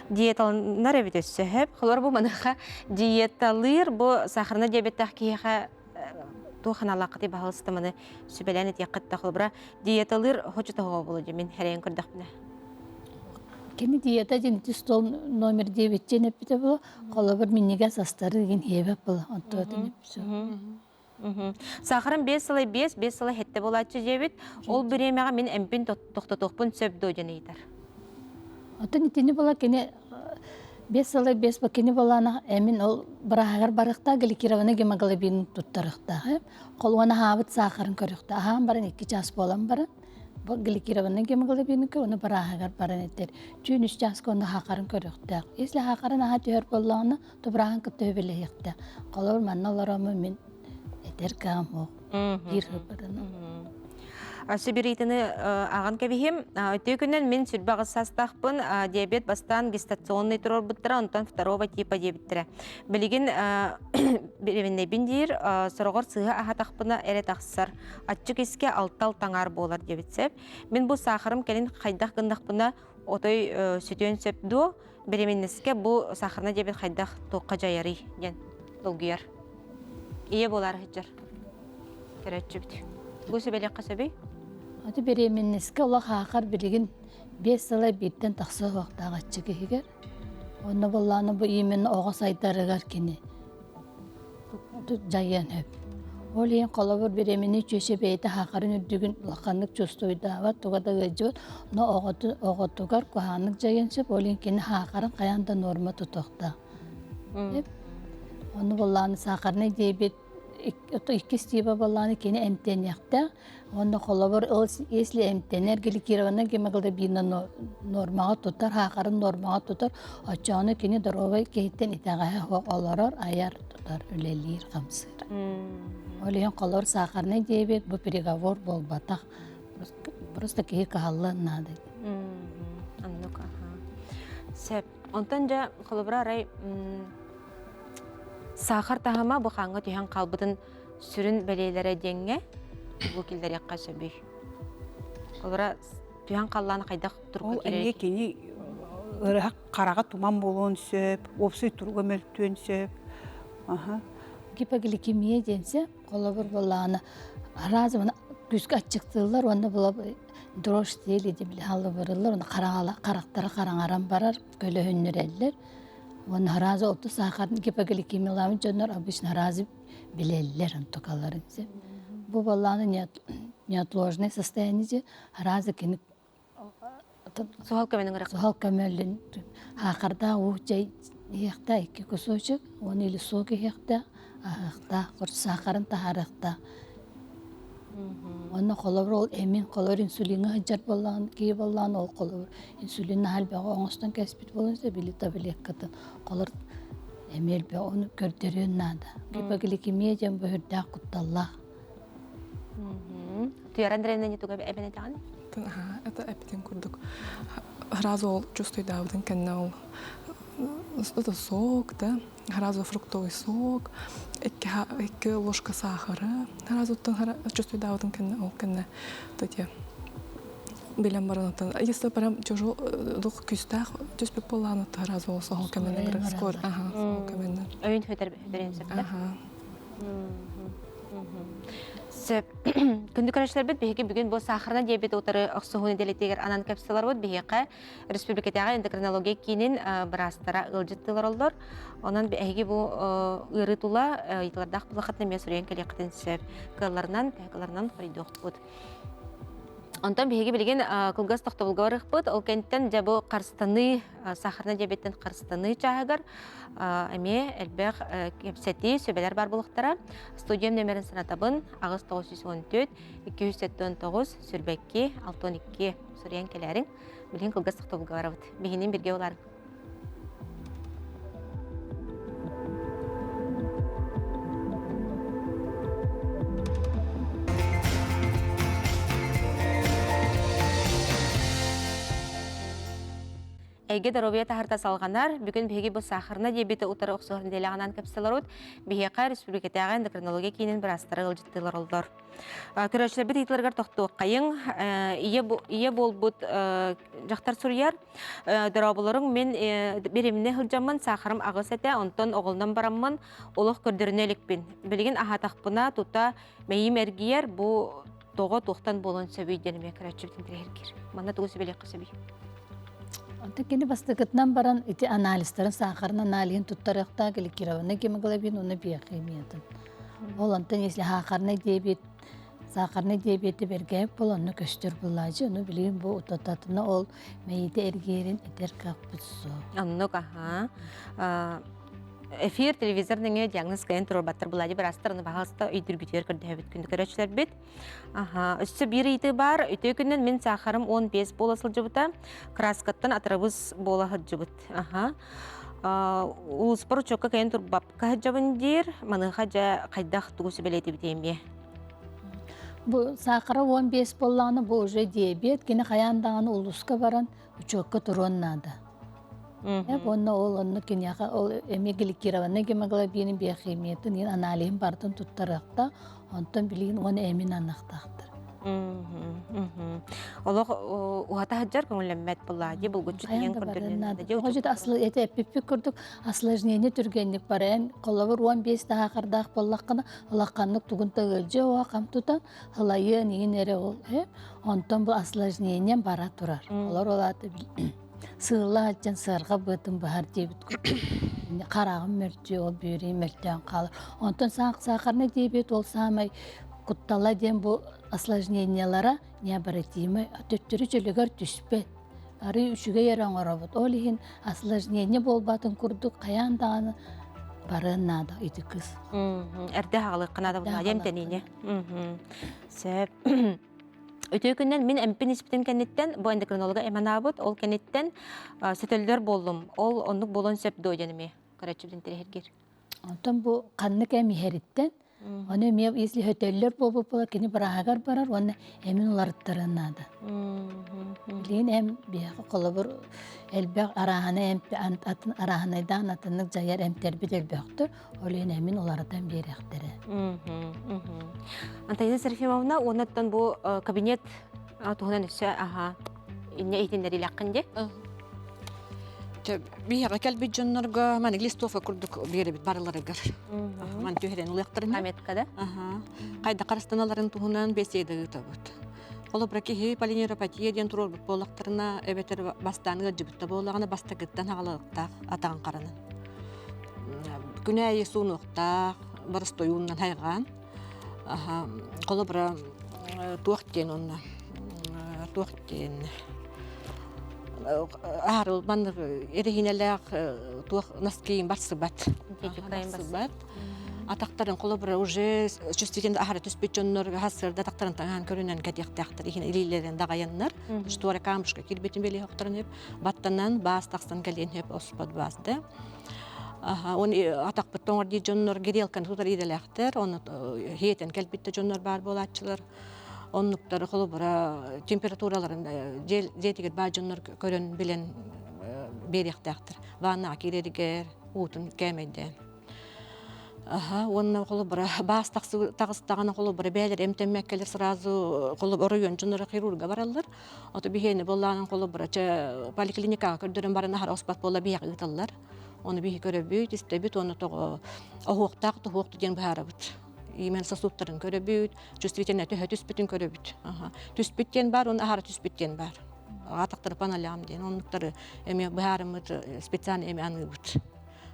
диеталанар эбит өссө сөп. Холор бу маныха диеталыыр бу сахарный диабеттаах киһиэхэ туох аналааххытый баһылыста маны сүбэлээн этиэххит да холобура диеталыыр хочо тоһоҕо буолуо дии мин хэрэйэн көрдөхпүнэ. Кини диета диэн ити стол номер 9 диэн эппитэ буолуо. Холобур минньигэс астары игин иэбэт буолуо. Онтуотун эппит. Сахарым 5 сылай 5, 5 сылай хетте буолааччы диэбит. Ол бириэмэҕэ мин эмпин тохтотуохпун сөп дуо диэн ыйытар. Оттон итини була кини 5 сылай 5 бу кини буолаана эмин ол бырааһыгар барыахтаах гликированный гемоглобин туттарыахтаах. Холуона аһаабыт саахарын көрүөхтээх. Аһаан баран 2 час буолан баран бу гликированный гемоглобин оны бырааһыгар баран этэр. Түүн 3 чааска оны хаахарын көрүөхтээх. Если хаахарын аһа түһэр буоллаҕына Тубраһын кытта өбөлөһүөхтэ. Холобур, манна олороммун мин этэр кыам суох. Биир хыппытын. Сибириитини аҕан кэбиһим. Үтүө күнүн мин сүрбэ аҕыс саастаахпын. Диабет бастаан гестационный туруорбуттара, онтон второго типа диэбиттэрэ. Билигин беременнэйбин диир, сороҕор сыыһа аһатахпына эрэ тахсар. Аччык искэ алтал таҥаар буолар диэбит сөп. Мин бу саахарым кэлин хайдах гыннахпына отой сүтүөн сөп дуо? Беременностька бу сахарный диабет хайдах туохха дьайарый диэн долгуйар. Ийэ буолаары сылдьар көрөөччүбүт. Бу сүбэлиэххэ сөбүй? Аты беременностька олох аахар билигин 5 сыла бииртэн тахса суохтаах аччык иһигэр. Онно буоллаҕына бу именно оҕо сайдарыгар кини дьайыан сөп. Ол иһин холобур беременный чүөчэ бэйэтэ хаахарын үрдүгүн улаханнык чувствуйдаабат, туга да ыалдьыбат, но оҕотугар куһаҕаннык дьайыан сөп, ол иһин кини хаахарын хайаан да норма тутуохтаах. Ону буоллаҕына сахарный диабет иккис тиба буоллаҕына кини эмтэниэхтээх. Уонна холобур, ол если эмтэнэр гликированный гемоглобина нормаҕа тутар, хаахарын нормаҕа тутар, оччоҕуна кини доруобай киһиттэн итэҕэһэ суох олорор, айар, тутар, үлэлиир, хамсыыр. Ол иһин холобур сахарный диабет бу приговор буолбатах. Просто киһи кыһаллыан наада. Оннук, Сөп. Онтон дьэ, холобура арай саахар таһыма бу хааҥҥа түһэн хаалбытын сүрүн бэлиэлэрэ диэҥҥэ бу киллэриэххэ сөбүй? Холобура, түһэн халлаан хайдах турукка Ол эмиэ кини ыарыһах хараҕа туман буолуон сөп, уопсай туруга мөлтүөн сөп. Аха. Гипогликемия диэн сөп. Холобур буоллаҕына, араас күүскэ аччыктыыллар уонна була дрожь диэли били халыбырыллар уонна харахтара хараҥаран барар, көлөһүннүрэллэр. Уонна араас оту саахар гипогликемиялаабыт дьоннор обычно араас. билэллэр онтукаларын. Бу буоллаҕына неотложное состояние араас кини Суһал көмөнү ыҥырык. Суһал көмөлүн хаахардаах уу чэй иһиэхтээх икки кусочек, уон или сок иһиэхтээх, аһыахтаах, саахарын таһаарыахтаах. Уонна холобур ол эмин холобур инсулиҥҥа сылдьар буоллаҕын киһи буоллаҕына ол холобур инсулин наһаа элбэҕи оҥостон кэспит буолуон сөп или таблеткатын холор эмиэ элбэх ону көрдөрүөн наада. Гипогликемия диэн бу сүрдээх кутталлаах. Туяра Андреевна не туга эбэн этэҕин? Это эпитин курдук. Сразу ол чувствуйдаабытын кэннэ ол это сок, да, сразу фруктовый сок, икки ложка сахара, сразу чувствуйдаабытын кэннэ ол кэннэ те билэн баран если прям тяжело дух күүстээх түспүт буоллаҕына сразу ол соһол кэмэннэр скор ага соһол кэмэннэр Өйүн хөтөр хөтөрүн сөптө. Сөп. Күндү көрөөччүлэрбит биһиги бүгүн бу сахарна диабет утары охсуһуу нэдиэлэтигэр анан кэпсэлэрбит биһиэхэ республикатааҕы эндокринология киинин быраастара ыалдьыттыылар оллор. Онон эһиги бу ыарыы тула ыйытылардаах булахатын эмиэ суруйан кэлиэххитин сөп. Кыалларынан, кыалларынан хоруйдуохпут. Онтон биһиги билигин кылгас тохтобулга барыахпыт. Ол кэнниттэн дьэ бу харыстаныы, сахарнай диабеттэн харыстаныы чааһыгар эмиэ элбэх кэпсэтии, сүбэлэр бар буолуохтара. Студиям нөмерин санатабын 8914 279 сүрбэкки 62 суруйан кэлээриҥ. Билигин кылгас тохтобулга барабыт. Биһинин бирге боларыҥ. Эйгэ доруобуйа таһарта салҕанар. Бүгүн биһиги бу сахарна диабеты утары охсуһар нэдиэлэҕинэн кэпсэлэрут. Биһиэхэ республикатааҕы эндокринология киинин быраастара ыалдьыттыылар оллор. Көрөөччүлэрбит ыйытыыларыгар тохтуоххайыҥ. Ийэ буолбут дьахтар суруйар. Дорооболоруҥ мин биримнэ сылдьаммын саахарым аҕыс этэ, онтон оҕолонон бараммын олох көрдөрүнэ иликпин. Билигин аһаатахпына тута мэйиим эргийэр, бу тоҕо туохтан буолуон сөбүй диэн эмиэ көрөөччүбүтүн тирэһиргиир. Манна тугу сүбэлиэххэ сөбүй? Онтон кини бастакытынан баран ити анализтарын саахарын аналиһын туттарыахтаах гликированный гемоглобин уонна биохимиятын. Ол онтон если сахарный диабет сахарный диабети бэргээбит буол онно көстөр булаачы ону билигин бу утататына ол мэйиитэ эргиэрин этэр кыахпыт суох. Оннук аха. Эфир телевизор нөҥүө диагноз кыайан туруорбаттар булади быраастар ону баһаалыста өйдүүргүтүгэр көрдөһөбүт күндү көрөөччүлэрбит. Аха, өссө биир ыйытыы баар. Үтүө күнүн мин саахарым 15 буола сылдьыбыта. Краскаттан атырабыс буола сылдьыбыт. Аха. Улууспар учуокка кэйэн турбапка сылдьабын диир. Маныаха дьэ хайдах тугу сүбэлиэтибит эмиэ? Бу саахара 15 буоллаҕына бу уже диабет кини хайаан даҕаны улууска баран учуокка туруон наада. Уонна ол онно киниэхэ ол эмиэ гликированный гемоглобинин биохимиятын аналиһын барытын туттарыахта онтон билигин уонна эмин аныахтаахтар. Олох уһата сылдьар көҥүллэммэт буолла дии булгуччу тиийэн көрдөрүнүөн наада дии. Оҕо это эппиппит курдук осложнение түргэнник баран холобур 15 таһаахардаах буоллаххына улаханнык тугун да ыалдьыа уоха хам тутан ылайыан иһин эрэ ол онтон бу осложнение бара турар. Олор ол аата сыылла сылдьан сыарҕа быатын быһар диэбит хараҕым мөлтүө ол бүөрүм мөлтөөн хаалар. Онтон саахарнай диабет ол саамай куттала диэн бу осложнениелара необратимый төттөрү чөлүгэр түспэт. Арыы үчүгэй эрэ оҥоробут. Ол иһин осложнение буолбатын курдук хайаан даҕаны барыан наада ити кыс. Эрдэ хаалыахха наада буолла эмтэниини. Сөп. Үтүө күннэн мин эмпин испитим кэнниттэн бу эндокринолога эманаабыт, ол кэнниттэн сөтөллөр буоллум. Ол оннук буолуон сөп дуо диэн эмиэ көрөөччүбүтүн тирэһиргиир. Онтон бу ханнык эм иһэриттэн, ону эмиэ если сөтөллөр буолбут буолар, кини бырааһыгар барар уонна эмин уларыттарыан наада. Билигин эм биһиэхэ холобур элбэх арааһынай эмп атын арааһынайдаан атыннык дьайар эмтэрбит элбэхтэр, Ол иһин эмин уларытан биэриэхтэрэ. Антонина Серафимовна, уоннаттан бу кабинет туһунан өссө аха инне иһитиннэриилэххин дии. Биһиэхэ кэлбит дьоннорго маннык листовка курдук биэрэбит барыларыгар. Ман түһэрэн ылыахтарын. Памятка да? Аха. Хайда харыстаналарын туһунан беседа ыытабыт. Холобура киһи полинейропатия диэн туруорбут буоллахтарына, эбэтэр бастаан ыалдьыбыт да буоллаҕына бастакыттан аҕалыахтаах атаҕын харанан. Күнээйи суунуохтаах, боростуой ууннан хайҕаан. Холобура туох диэн онно туох диэн аһары маннык эрэһиинэлээх туох носкиин барсыбат. Барсыбат. Атахтарын холобура уже чувствительно аһара түспүт дьоннор хассырда атахтарын таҥаһан көрүнэн кэтиэхтээхтэр иһин илиилэрин даҕайаннар штора камушка кирбитин бэлиэхтэрин баттанан баас тахсан кэлиэн сөп оспот баас да Он атахпыт тоҥор дии дьоннор грелканы тутар идэлээхтэр, оны хиэтэн кэлбит да дьоннор баар буолааччылар. Оннуктары холобура температураларын дьиэтигэр баар дьоннор көрөн билэн биэриэхтээхтэр. Ваннаҕа киирэригэр уутун кээмэйдээн. Аха, уонна холобура баас таҕыстаҕына холобура бээлэр эмтэммэккэлэр сразу холобура оройуон дьонноро хирурга бараллар. Ото биһиэни буоллаҕынан холобура чэ поликлиникаҕа көрдөрөн баран аһара оспот буола биһиэхэ ыыталлар. Ону биһи көрөбүт, истэбит уонна тоҕо оһуохтаах тоһуохту диэн быһаарабыт. Именно сосудтарын көрөбүт, чувствительно төһө түспүтүн көрөбүт. Аха. Түспүт диэн бар, уонна аһара түспүт диэн бар. Атахтары паналям диэн оннуктары эмиэ быһаарыммыт специально эми аныыбыт.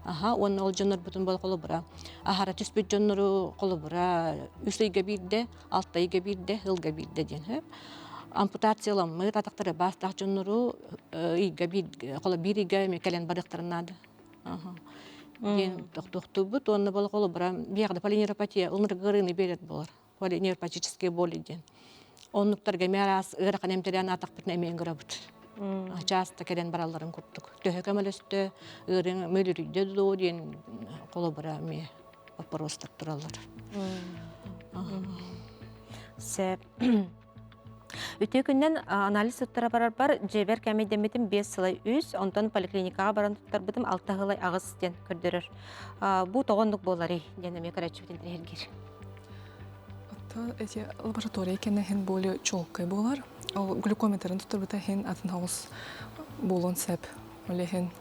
Аха, уонна ол дьоннорбутун бол холобура аһара түспүт дьоннору холобура үс ыйга биирдэ алта ыйга биирдэ, ылга биирдэ диэн сөп. Ампутацияламмыт атахтары баастаах дьоннору ыйга биир, холо биир ыйга эмиэ кэлэн барыахтарын наада. Диэн тохтуохтуубут уонна бол холобура биэҕэ полинeuропатия ылыныр ыарыыны биэрэр буолар. Полинeuропатические боли диэн. Оннуктарга эмиэ араас ыарахан эмтэлээн атахпытын эмиэ ыҥырабыт. Часто кэлэн баралларын курдук. Төһө көмөлөстө, ыарыың мөлүрүйдэ дуо диэн холобура эмиэ вопростар тураллар. Сөп. Үтүө күннэн анализ туттара барарбар дьиэбэр кэмэйдэммитим 5 сылай үс, онтон поликлиникаҕа баран туттарбытым 6 сылай аҕыс диэн көрдөрөр. Бу тоҕо оннук буоларый диэн эмиэ көрөөччүбүт интэриэһиргиир. Оттон эти лаборатория кэннэ иһин более чуолкай буолар. Ол глюкометрын туттарбыта иһин атын оҕус буолуон сөп. Ол иһин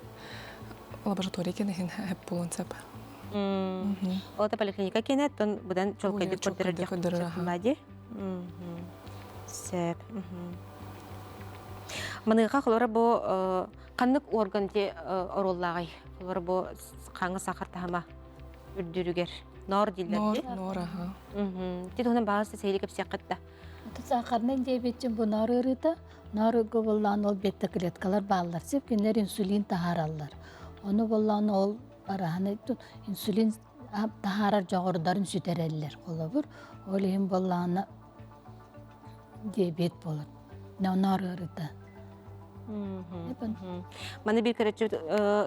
лаборатория кэннэ иһин хэп буолуон сөп. Ол да поликлиника кэнэ оттон быдан чуолкайдык көрдөрөр дии. Сөп. Маныаха холобура бу ханнык орган ти оруоллааҕый? Холобура бу хаҥа сахар таһыма үрдүрүгэр ноор дииллэр Ноор, ноор аха. Ти туһунан баҕас сэһири кэпсиэххит да. Сахарнай диабетчин бу ноор ыарыыта, ноор ыарыыга буоллаан ол бета-клеткалар бааллар. Сеп кинилэр инсулин таһаараллар. Ону буоллаан ол бараһаны инсулин таһаарар дьоҕурдарын сүтэрэллэр. Холобур, ол иһин буоллаҕына диабет буолар. Ноор ыарыыта. Маны биир көрөччү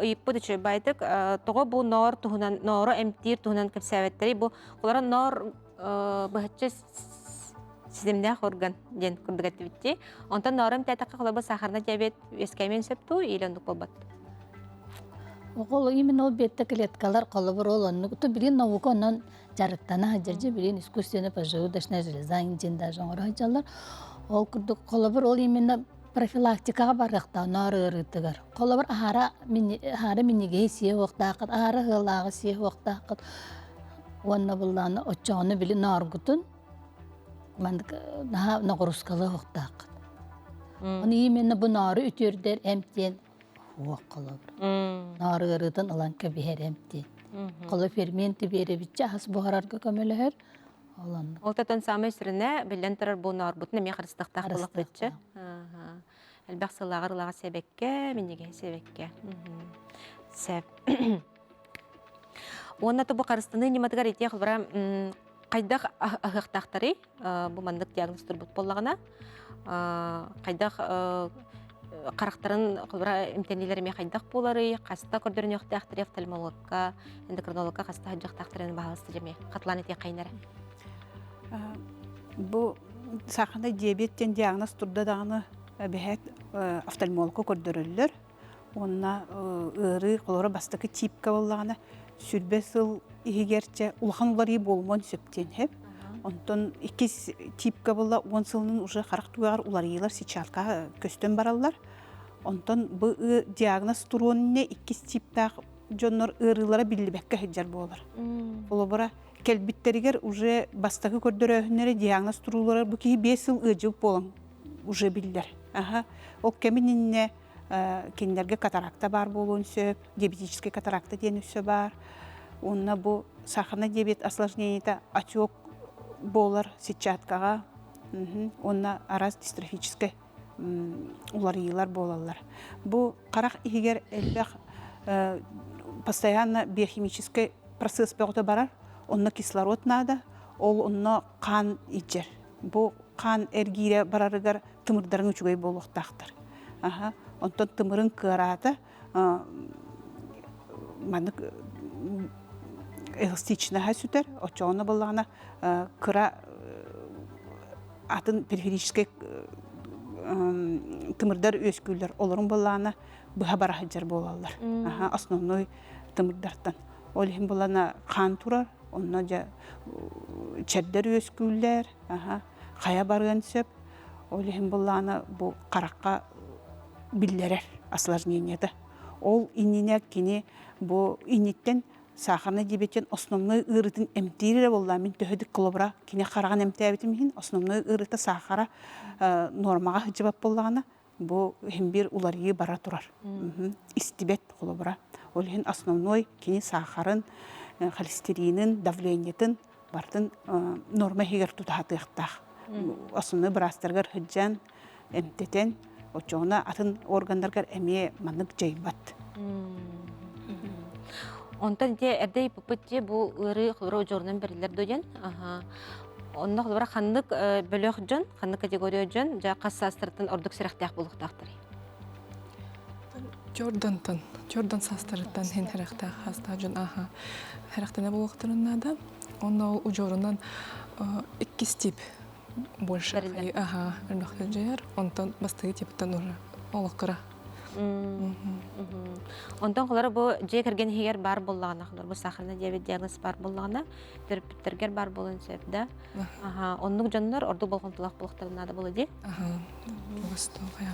ыйыппыт үчүгэй байтык тоҕо бу ноор туһунан ноору эмтиир туһунан кэпсээбэттэри бу олора ноор быһаччы ситимнээх орган диэн курдук эттибитти. Онтон ноору эмтээтэххэ холобур сахарный диабет үөскээмиэн сөп дуу или оннук буолбат? Ол именно ол бетта клеткалар холобур ол оннук то билин наука онон дьарыктана сылдьар дьэ билин искусственный поджелудочная железа диэн даже оҥоро сылдьаллар. Ол курдук холобур ол именно профилактикаҕа барыахтаах ноор ыарыытыгар. Холобур аһара аһара минньигэһи сиэ уохтааххыт, аһара ыалааҕы сиэ уохтааххыт уонна буллааны оччоҕуна били нооргутун маннык наһаа ноҕуруускалыы уохтааххыт. Оны именно бу ноору үтүөрдэр эмтиэн уох холобур. Ноор ыарыытын ылан кэбиһэр эмтиэн. Холо ферменти биэрэбиччэ ас буһарарга көмөлөһөр. Ол оннук. Ол татан саамай сүрүнэ биллэн турар бу ноорбутун эмиэ харыстахтаах буолахпытчы. Элбэх сыллааҕар ылаҕа сэбэккэ, минньигэһи сэбэккэ. Сөп. Уонна бу харыстаныы ньыматыгар итиэх холобура хайдах аһыахтаахтарый? Бу маннык диагноз турбут буоллаҕына, хайдах харахтарын холобура эмтэниилэр эмиэ хайдах буоларый? Хаста көрдөрүнүөхтээхтэрий офтальмологка, эндокринологка хаста сылдьыахтаахтарын баһаалыста дьэ эмиэ хатылаан этиэххэйин эрэ. Бу сахарный диабет диэн диагноз турда даҕаны эбэһээт офтальмологка көрдөрөллөр. Уонна ыарыы холоро бастакы типка буоллаҕына сүрбэ сыл иһигэр чэ улахан уларыы буолумуон сөп диэн сөп. Онтон иккис типка буолла уон сылынан уже харах түгэҕэр уларыйыылар сетчатка көстөн бараллар. Онтон бу диагноз туруон иннинэ иккис типтаах дьоннор ыарыылара биллибэккэ сылдьар буолар. Холобура кэлбиттэригэр уже бастакы көрдөрөөһүннэрэ диагноз туруулара бу киһи 5 сыл ыадьыбыт буолан уже биллэр. Аха. Ол кэмин иннинэ кинилэргэ катаракта баар буолуон сөп, диабетическай катаракта диэн өссө баар. Уонна бу сахарный диабет осложнениета отек буолар сетчаткаҕа уонна араас дистрофическай уларыйыылар буолаллар. Бу харах иһигэр элбэх постоянно биохимическай процесс бөҕөтө барар, онно кислород наада, ол онно хаан илдьэр. Бу хаан эргиирэ барарыгар тымырдарыҥ үчүгэй буолуохтаахтар. Аха. Онтон тымырыҥ кыараата маннык эластичнаһа сүтэр, оччоҕуна буоллаҕына кыра атын периферическэй тымырдар үөскүүллэр, олорун буоллаҕына быһа бара сылдьар буолаллар. Аха, основной тымырдартан. Ол иһин буоллаҕына хаан турар, онно дьэ чэрдэр үөскүүллэр, аха, хайа барыан сөп. Ол иһин буоллаҕына бу харахха биллэрэр осложнениета. Ол иннинэ кини бу инниттэн сахарный диабеттен основной ыарыытын эмтиир эрэ буолла мин төһө холобура кини хараҕын эмтээбитим иһин основной ыарыыта саахара нормаҕа сылдьыбат буоллаҕына бу иһин биир уларыйыы бара турар истибэт холобура ол иһин основной кини саахарын холестеринин давлениетын барытын норма иһигэр тутаһатыахтаах основной быраастарыгар сылдьан эмтэтэн оччоҕуна атын органнаргар эмиэ маннык дьайбат Онтон ити эрдэ ыйыппыппыт дии бу ыарыы холобура удьуорунан бэриллэр дуо диэн. Онно холобура ханнык бөлөх дьон, ханнык категория дьон дьэ хас саастарыттан ордук сэрэхтээх буолуохтаахтарый? Чордонтон, чордон саастарыттан хин хэрэхтээх хаастаах дьон аха хэрэхтэнэ буолуохтарын наада. Онно ол удьуорунан иккис тип больше аха элбэхтэ дьайар. Онтон бастакы типтэн уже олох кыра. Онтон холоро бу дьиэ кэргэн иһигэр баар буоллаҕына, холоро бу сахарный диабет диагноз баар буоллаҕына, төрөппүттэргэр баар буолуон сөп да. Аха, оннук дьоннор ордук болҕомтолоох буолуохтарын наада буолуо дии.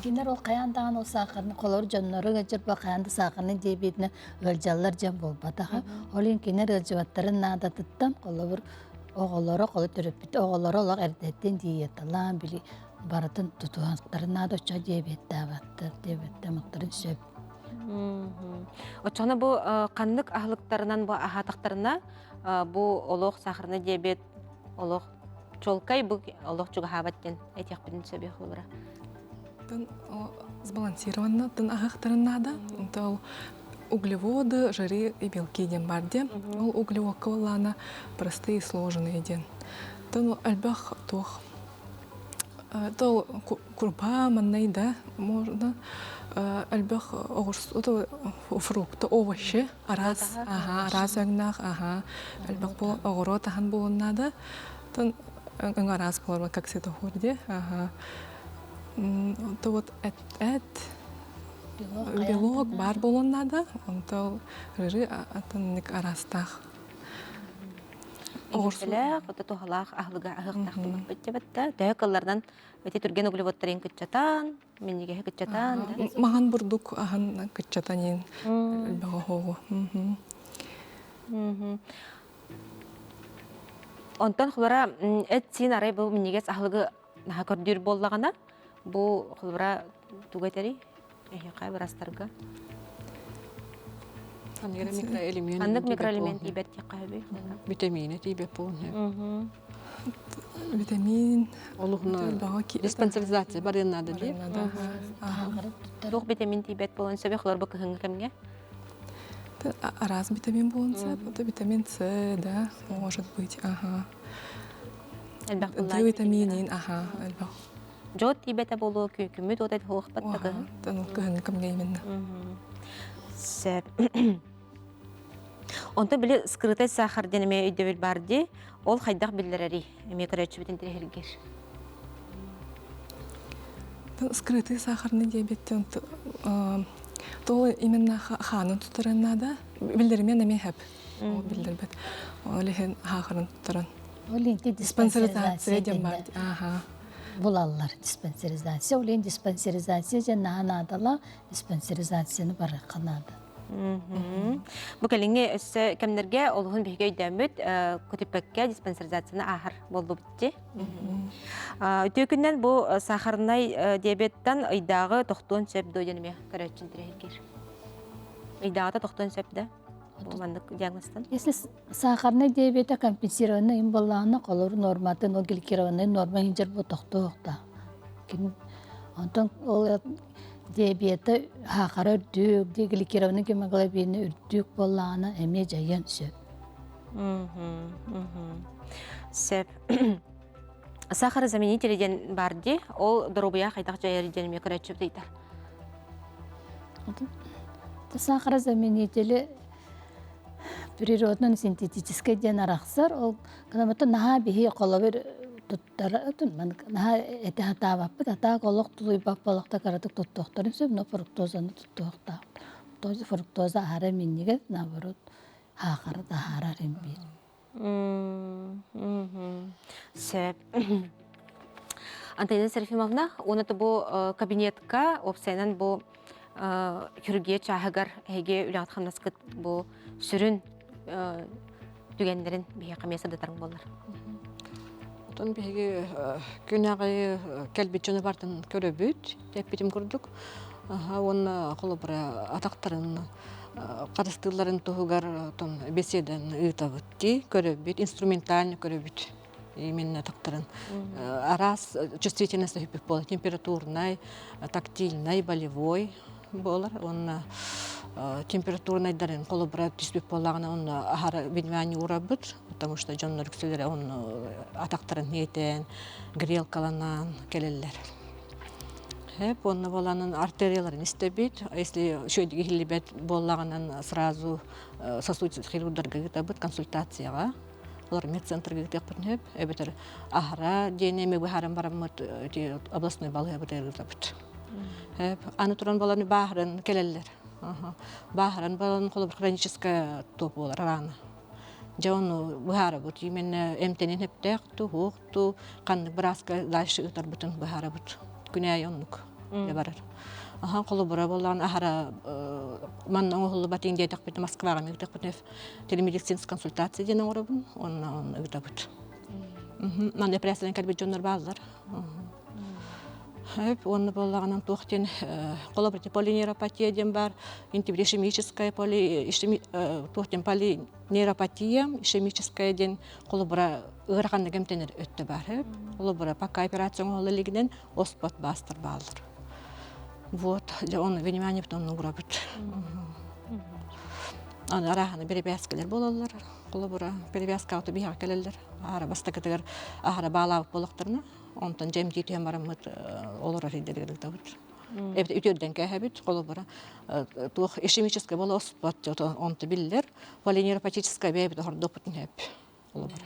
Кинилэр ол хайаан даҕаны ол саахарны холор дьоннору ыалдьар хайаан да саахарный диабетинэн ыалдьаллар дьон буолбатаха. Ол иһин кинилэр ыалдьыбаттарын наадатыттан холобур оҕолоро холо төрөппүт оҕолоро олох эрдэттэн диеталаан били барытын тутуһахтарын наада оччо диабеттаабаттар диабеттамактарын сөп. Оччоҕуна бу ханнык аһылыктарынан бу аһаатахтарына бу олох сахарный диабет олох чуолкай бу олох чугаһаабат диэн этиэхпитин сөбүй холобура. Тын сбалансированно тын аһахтарын наада. Ол углеводы, жиры и белки диэн бар диэн. Ол углеводка буоллаана простые сложные диэн. Тын элбэх туох Тол курпа маннай да можно элбэх оҕурсу фрукты овощи араас аха араас өҥнөөх аха элбэх бу оҕуруот аһын буолуннаада тон өҥ араас буолар как светофор де аха то вот эт эт белок бар буолуннаада онтол рыры атыннык араастаах Оҕурсулаах, ото туһалаах аһылыга аһыахтаах буоллахпыт дьабатта. Төһө кылларынан ити түргэн углеводтарын кыччатан, минньигэһи кыччатан. Маһан бурдук аһын кыччатан иин элбэх оһоҕу. Онтон холобура эт-сиин арай бу минньигэс аһылыгы наһаа көрдүүр буоллаҕына, бу холобура тугу этэрий? Эһиэхэ бырастарга. Микроэлемент. Ханнык микроэлемент тиийбэт диэххэ сөбүй? Витамина тиийбэт буолун. Витамин. Олуһуна диспансеризация барыан наада дии. Туох витамин тиийбэт буолан сөбүй холор бу кыһыҥҥы кэмҥэ? Араас витамин буолан сөп. Это витамин С, да, может быть, ага. Элбэх Д витаминин, ага, элбэх. Дьот тиийбэтэ буолуо, күммүт уота туохпат да кыһын. Кыһыҥҥы кэмҥэ именно. Сөп. Онтон били скрытай сахар диэн эмиэ өйдөбүл бар дии. Ол хайдах биллэрэрий? Эмиэ көрөөччүбүтүн тирэһиргир. Скрытый сахарный диабеттен то именно хаанын тутаран надо. Биллеримен эмиэ хэп. Ол биллэрбэт. Ол иһин хаахарын туттаран. Ол инти диспансеризация диэн бар. Аха. Булаллар диспансеризация. Ол диспансеризация дьэ наһаа наадала диспансеризацияны барыахха наада. Бу кэлиҥҥи өссө кэмнэргэ олуһун биһиги өйдөөммүт көтүппэккэ диспансеризацияны ааһар буоллубут дии. Үтүө күннэн бу сахарнай диабеттан ыйдааҕы тохтуон сөп дуо диэн эмиэ көрөөччүн тирэһиргиир. Ыйдааҕыта тохтуон сөп да? Маннык диагнозтан? Если сахарный диабета компенсированный им буоллаҕына, холобур норматын, ол гликированный норма иһин бу тохтуохта. Онтон ол диабета саахара үрдүк, гликированный гемоглобина үрдүк буоллаҕына эмиэ дьайыан сөп. Сөп. Сахарозаменители диэн баар дии. Ол доруобуйа хайдах дьайар диэн эмиэ көрөөччү ыйытар. Сахарозаменители природно-синтетическэй диэн арахсар. Ол кыламата наһаа биһи холобур туттара наһаа эти хатаабаппыт. Атаак олох тулуйбат буолахта кыратык туттуохтарын сөп, но фруктозаны туттуохтаах. Фруктоза аһара минньигэс, наоборот, хаахара таһаарар имбиир. Сөп. Антонина Серафимовна, уонна бу кабинетка уопсайынан бу хирургия чааһыгар эһиги үлэҕит-хамнаскыт бу сүрүн түгэннэрин биһиэхэ эмиэ сырдатарыҥ буоллар. Отон биһиги күн аҕайы кэлбит дьону бартын көрөбүт, эппитим курдук. Уонна холобура атахтарын харыстыылларын туһугар отон беседаны ыытабыт дии, көрөбүт, инструментально көрөбүт именно атахтарын. Араас чувствительность өһүппүт буолар, температурнай, тактильнай, болевой буолар. Уонна температурнайдарын холобура түспүт буоллаҕына онно аһара внимание уурабыт, потому что дьоннор үксүлэрэ онно атахтарын иэтэн, грелкаланан кэлэллэр. Хэп уонна буоланын артерияларын истэбит. Если үчүгэйдик иһиллибэт буоллаҕынан сразу сосудистых хирурдарга ыытабыт консультацияҕа. Олор медцентрга ыытыахпытын сөп. Эбэтэр аһара диэни эми быһааран бараммыт ити областной балыыһабытыгар ыытабыт. Хэп аны туран баланы бааһыран кэлэллэр. Бааһыран балан холобур хроническая топ буолар рана. Дьэ ону быһаарабыт. Именно эмтэнин сөптөөх туһуох ту ханнык бырааска дальше ыытарбытын быһаарабыт. Күнээй оннук барар. Ахан холобура буоллаҕына аһара манна оҥоһуллубатын диэтэхпит Москваҕа ыытыахпытын телемедицинская консультация диэн оҥоробун онно онно ыытабыт. Манна операциянан кэлбит дьоннор бааллар. Хөп уонна буоллаҕынан туох диэн холобур полинейропатия диэн баар ишемическая поли туох диэн полинейропатия ишемическая диэн холобура ыараханнык эмтэнэр өттө баар эбит. Холобура, пока операция оҥоһулла илигинэн оспот баастар бааллар. Вот, дьэ ону внимание потом уурабыт. Аны арааһаны перевязкалар буолаллар. Холобура, перевязка биһиэхэ кэлэллэр. Аһара бастакытыгар аһара баалаабыт буоллахтарына, онтон дьэ эмтии түһэн бараммыт олорор сирдэригэр ыытабыт. Эбэтэр үтүөрдэн кээһэбит, холобура, туох ишемическое буола оспот, онто биллэр. Полинейропатическое бэйэбит оһордуохпутун сөп. Холобура.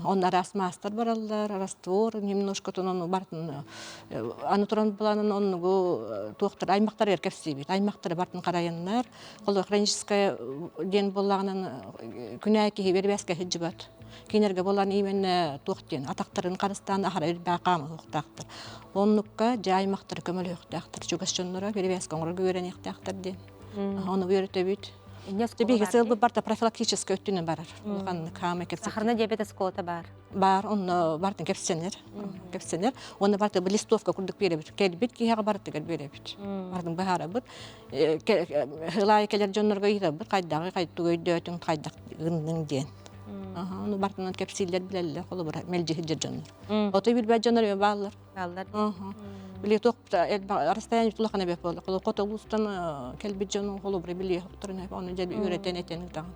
Онно араас маастар бараллар, раствор немножко ону бартын аны туран буланын оннугу туохтар аймактар кэпсиибит. Аймактары бартын харайыннар. Холобура хроническая диэн буоллаҕынан күнээ киһи бербээскэ сылдьыбат. Кинилэргэ буолан именно туох диэн атахтарын харыстаан аһара үрбээ хаамыһыахтаахтар. Оннукка дьэ аймактары көмөлөһүөхтээхтэр. Чугас дьонноро бербээскэ оҥорорго үөрэниэхтээхтэр диэн. Ону үөрөтөбүт. Биһиги сыалбыт барта профилактическай өттүнэн барар. Улаханнык хаамай кэпсэтэр. Сахарный диабет оскуолата баар. Баар, онно бартын кэпсэнэр. Кэпсэнэр. Онно барта листовка курдук биэрэбит. Кэлбит киһиэхэ барытыгар биэрэбит. Бартын быһаарабыт. Ылаайы кэлэр дьоннорго ыйытабыт хайдаҕы хайдуг өйдөөтүҥ, хайдах гынныҥ диэн. Ону бартынан кэпсииллэр билэллэр, холобура мэлдьи сылдьар дьоннор. Отой билбэт дьоннор эмиэ бааллар. Бааллар. Били туох расстояние улахан эбит буолла. Хоту улуустан кэлбит дьон холобура билиэ хопторун ону дьэ үөрэтэн этэн ыытаҕын.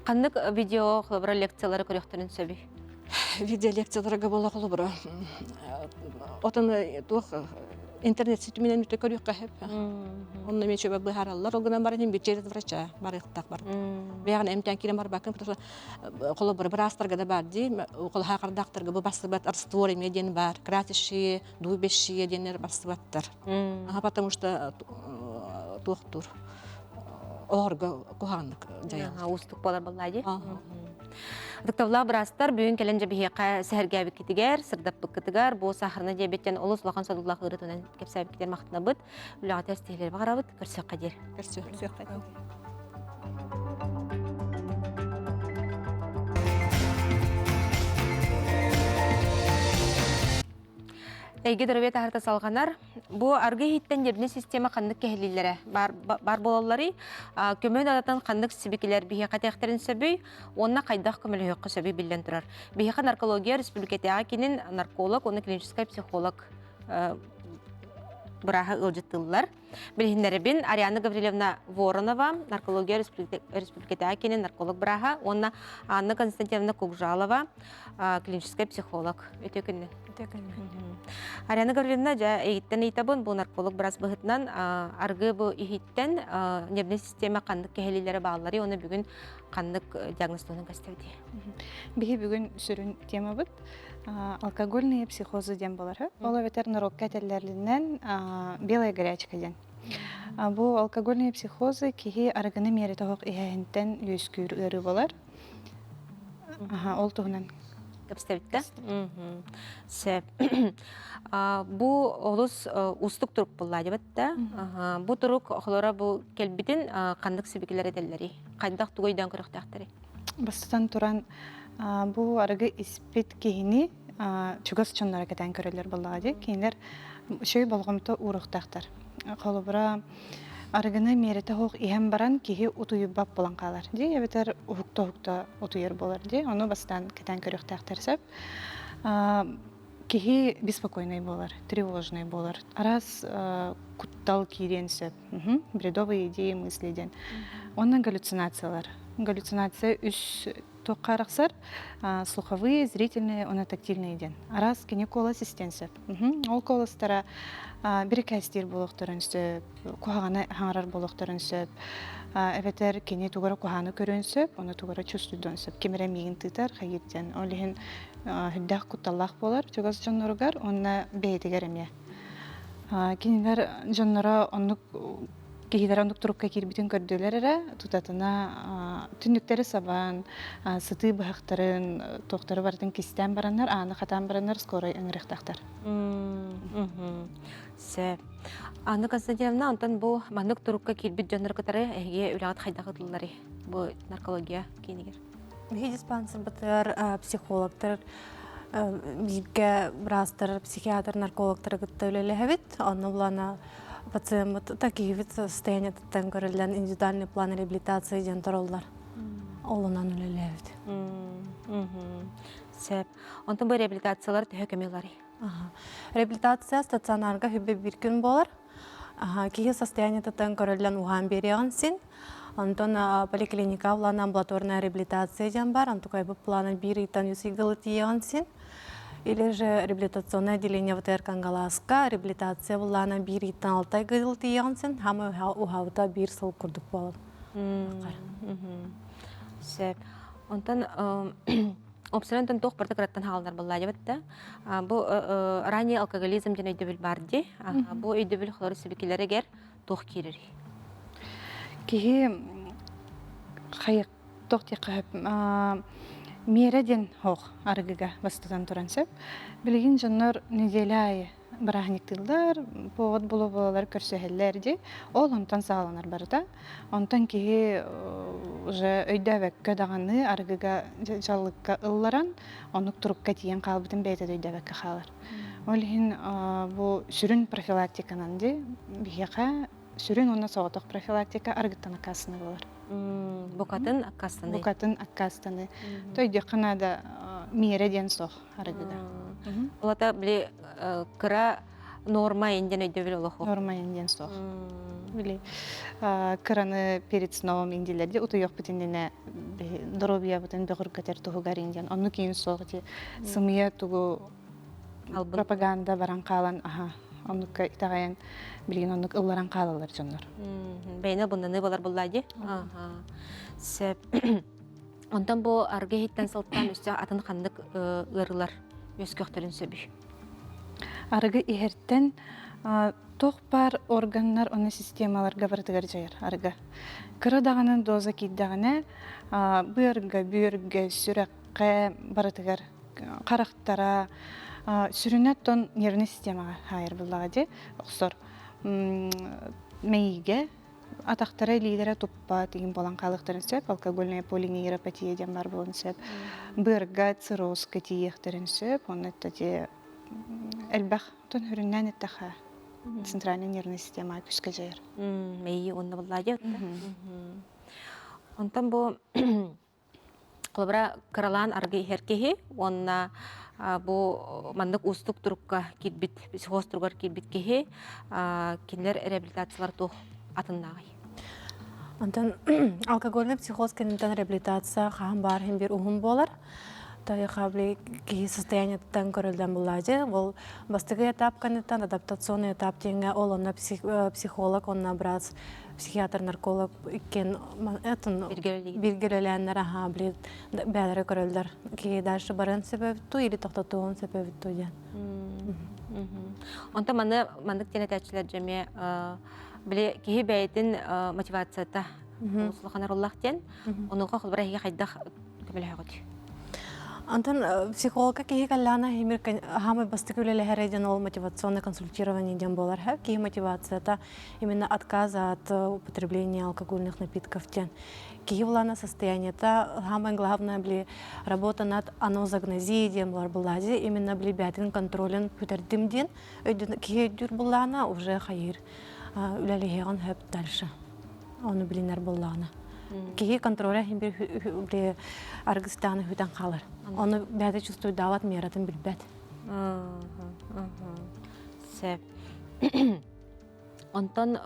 Ханнык видео холобура лекциялары көрүөхтэрин сөбүй? Видео лекцияларга буола холобура отон туох интернет ситиминэн үтө көрүөххэ сөп. Онно мен чөбө быһаараллар. Ол гынан баран бир через врача барыахтаах бар. Бэйэҕин эмтээн киирэн барбаккын, потому что холобура быраастарга да бар дии, холоһаахардаахтарга бу бассыбат раствор эмиэ диэн бар, красящие, дубящие диэннэр бассыбаттар. Аха, потому что туохтуур оҕорго куһаҕаннык дьайаллар. Уустук буолар буоллаа дии. Ытыктабыллаах быраастар бүгүн кэлэн дьэ биһиэхэ сэһэргээбиккитигэр, сырдаппыккытыгар, бу сахарный диабеттен олус улахан содуллаах ыарыытынан кэпсээбиккитигэр махтанабыт. Үлэҕитигэр ситиһиилэри баҕарабыт. Көрсүөххэ диэр. Көрсүөххэ диэр. Эйгэ доруобуйа таһарта салҕанар. Бу аргы иһиттэн нервнэй система ханнык кэһиллиилэрэ баар, баар буолалларый? Көмө наадатын ханнык сибикилэр биһиэхэ этиэхтэрин сөбүй? Уонна хайдах көмөлөһүөххэ сөбүй биллэн турар. Биһиэхэ наркология республикатааҕы киинин нарколог уонна клиническай психолог бырааһа ыалдьыттыыллар. Билиһиннэрэбин Ариана Гаврильевна Воронова, наркология республикатааҕы киинин нарколог бырааһа уонна Анна Константиновна Кугжалова, клиническай психолог. Үтүө күнү. Үтүө күнү. Ариана Гаврильевна, дьэ, эйиттэн ыйытабын, бу нарколог быраас быһытынан аргы бу иһиттэн нервнэй система ханнык кэһэлиилэрэ баалларый уонна бүгүн ханнык диагноз туһунан көстөбүтүй? Биһи бүгүн сүрүн темабыт алкогольные психозы диэн болар. Ол эбэтэр норуокка этэллэринэн белая горячка диэн. Бу алкогольные психозы киһи арыгыны миэрэтэ оһох иһэһинтэн үөскүүр ыарыы болар. Ол туһунан кэпсэбиттэ. Сөп. Бу олус уустук турук булла дебетте. Бу турук холора бу келбитин ханнык сибикилер этэллэри? Хайдах тугу өйдөөн көрөхтөөхтөрүй? Бастатан туран, бу арыгы испит киһини чугас дьонноро кэтээн көрөллөр буоллаҕа дии. Кинилэр үчүгэй болҕомто ууруохтаахтар. Холобура, арыгыны миэрэтэ суох иһэн баран киһи утуйбат буолан хаалар дии, эбэтэр уһукта-уһукта утуйар буолар дии. Ону бастаан кэтээн көрүөхтээхтэр сөп. Киһи беспокойный буолар, тревожный буолар. Араас куттал киириэн сөп. Бредовые идеи, мысли диэн. Онно галлюцинациялар. Галлюцинация үс туохха арахсар? Слуховые, зрительные, уонна тактильные диэн. Араас кини куолас истиэн сөп. Ол куоластара бирикээстиир буолуохтарын сөп, куһаҕаны хаҥарар буолуохтарын сөп. Эбэтэр кини тугу эрэ куһаҕаны көрүөн сөп, ону тугу эрэ чувствуйдуон сөп. Ким эрэ миигин тыытар, хайыыр диэн. Ол иһин сүрдээх кутталлаах буолар чугас дьонноругар уонна бэйэтигэр эмиэ. Кинилэр дьонноро оннук киһилэрэ оннук турукка киирбитин көрдүлэр эрэ, тутатына түннүктэри сабан, сытыы быһахтарын, туохтары барытын кистээн бараннар, ааны хатаан бараннар скорай ыҥырыахтаахтар. Сөп. Анна Константиновна, онтон бу маннык турукка киирбит дьоннору кытары эһиги үлэҕит хайдах ытылларый бу наркология киинигэр? Биһи диспансербытыгар психологтар бииргэ быраастар, психиатр, наркологтары кытта үлэлэһэбит. Онно булана пациеммыт такиһибит состояниетыттан көрүллэн индивидуальный план реабилитации диэн тороллар. Олунан үлэлээбит. Сөп. Онтон бу реабилитациялар төһө көмө ыларый? Реабилитация стационарга хүббэ бир күн болар. Киһи состояниетыттан көрүллэн уһаан биэриэҕин син. Онтон поликлиника плана амбулаторная реабилитация диэн бар. Онтукайбыт плана биир ыйтан үс ыйгылы тиийэҕин син. Или же реабилитационное отделение ВТР Кангаласка реабилитация былаана биир ыйтан алта ыйгылы тиийэҕин син. Хама уһаабыта биир сыл курдук буолар. Сөп. Онтон Опсарантан туох барыта кыраттан хаалынар буоллаа да. Бу ранний алкоголизм диэн өйдөбүл бар дии. Бу өйдөбүл холору сибикилэригэр туох киирэрий? Киһи хайык туох диэххэ сөп миэрэ диэн суох арыгыга бастатан туран сөп. Билигин дьоннор неделя аайы бырааһынньыктыыллар, повод була-буолалар көрсүһэллэр дии. Ол онтон саҕаланар барыта. Онтон киһи уже өйдөөбөккө даҕаны арыгыга дьаллыкка ылларан, оннук турукка тиийэн хаалбытын бэйэтэ да өйдөөбөккө хаалар. Ол иһин бу сүрүн профилактиканан дии биһиэхэ сүрүн уонна соҕотох профилактика арыгыттан аккаастаныы буолар. Букатын аккаастаныы. Букатын аккаастаныы. То өйдүөххэ наада миэрэ диэн суох арыгыга. Улата били кыра норма инден өйдөбүл олох. Норма инден суох. Били кыраны перед сном индилерди утуйуохпут иннинэ доруобуйабытын бөҕөргөтөр туһугар индиэн оннук иин суох ити сымыйа тугу пропаганда баран хаалан аха оннукка итэҕэйэн билигин оннук ылларан хаалаллар дьоннор. Бэйне буннаны болар булла ди. Сөп. Онтон бу аргы иһиттэн сылтаан өссө атын ханнык ыарыылар үөскүөхтэрин сөбүй? Арыгы иһэртэн туох баар органнар уонна системаларга барытыгар дьайар арыгы. Кыра даҕаны доза киирдэҕинэ быарга, бүөргэ, сүрэххэ барытыгар харахтара сүрүнэ оттон нервнэй системаҕа хаайар буоллаҕа дии охсор мэйиигэ атахтара илиилэрэ туппат игин буолан хаалыахтарын сөп алкогольная полинейропатия диэн баар буолуон сөп быарга циррозка тиийиэхтэрин сөп онно те. Элбэх тон хүрүннээн эттэхэ центральная нервная система күүскэ дьайар. Мэйии уонна буллаа Онтон бу Холобура, кыралаан аргы иһэр киһи уонна бу маннык уустук турукка киирбит, психоз туругар киирбит киһи кинилэр реабилитациялар туох атыннааҕый? Онтон алкогольный психоз кэнниттэн реабилитация хаһан баар иһин биир уһун буолар. Тайхабли киһи состояниеттан көрүллэн буллаажы. Ол бастакы этап кэнниттэн адаптационный этап диэҥҥэ ол онно психолог, онно брат психиатр, нарколог иккиэн этын биргелелээннэр аха били бээлэри көрөллөр. Киһи дальше барыан сөбөбүттүү или тохтотуон сөбөбүттүү диэн. Онтон маны маннык диэн этээччилэр дьэ били киһи бэйэтин мотивацията улахан оруоллаах диэн онуоха холбура эһиги хайдах көмөлөһөҕүт? Антон психологка киһи кэллэҕинэ химир хаамай бастакы үлэлэһэрэ диэн ол мотивационное консультирование диэн буолар. Киһи мотивацията именно отказ от употребления алкогольных напитков диэн. Киһи булана состояниета самое главное били работа над анозагнозией диэн буолар буллази именно били бээтин контролын бүтэрдим диэн киһи өйдүүр буллаана уже хайыр үлэлиһиэҕин хөп дальше ону билинэр буллаана киһи контроля били аргыстааны хүтэн хаалар ону бэйэтэ чувствуйдаабат мератын билбэт Сөп. Онтон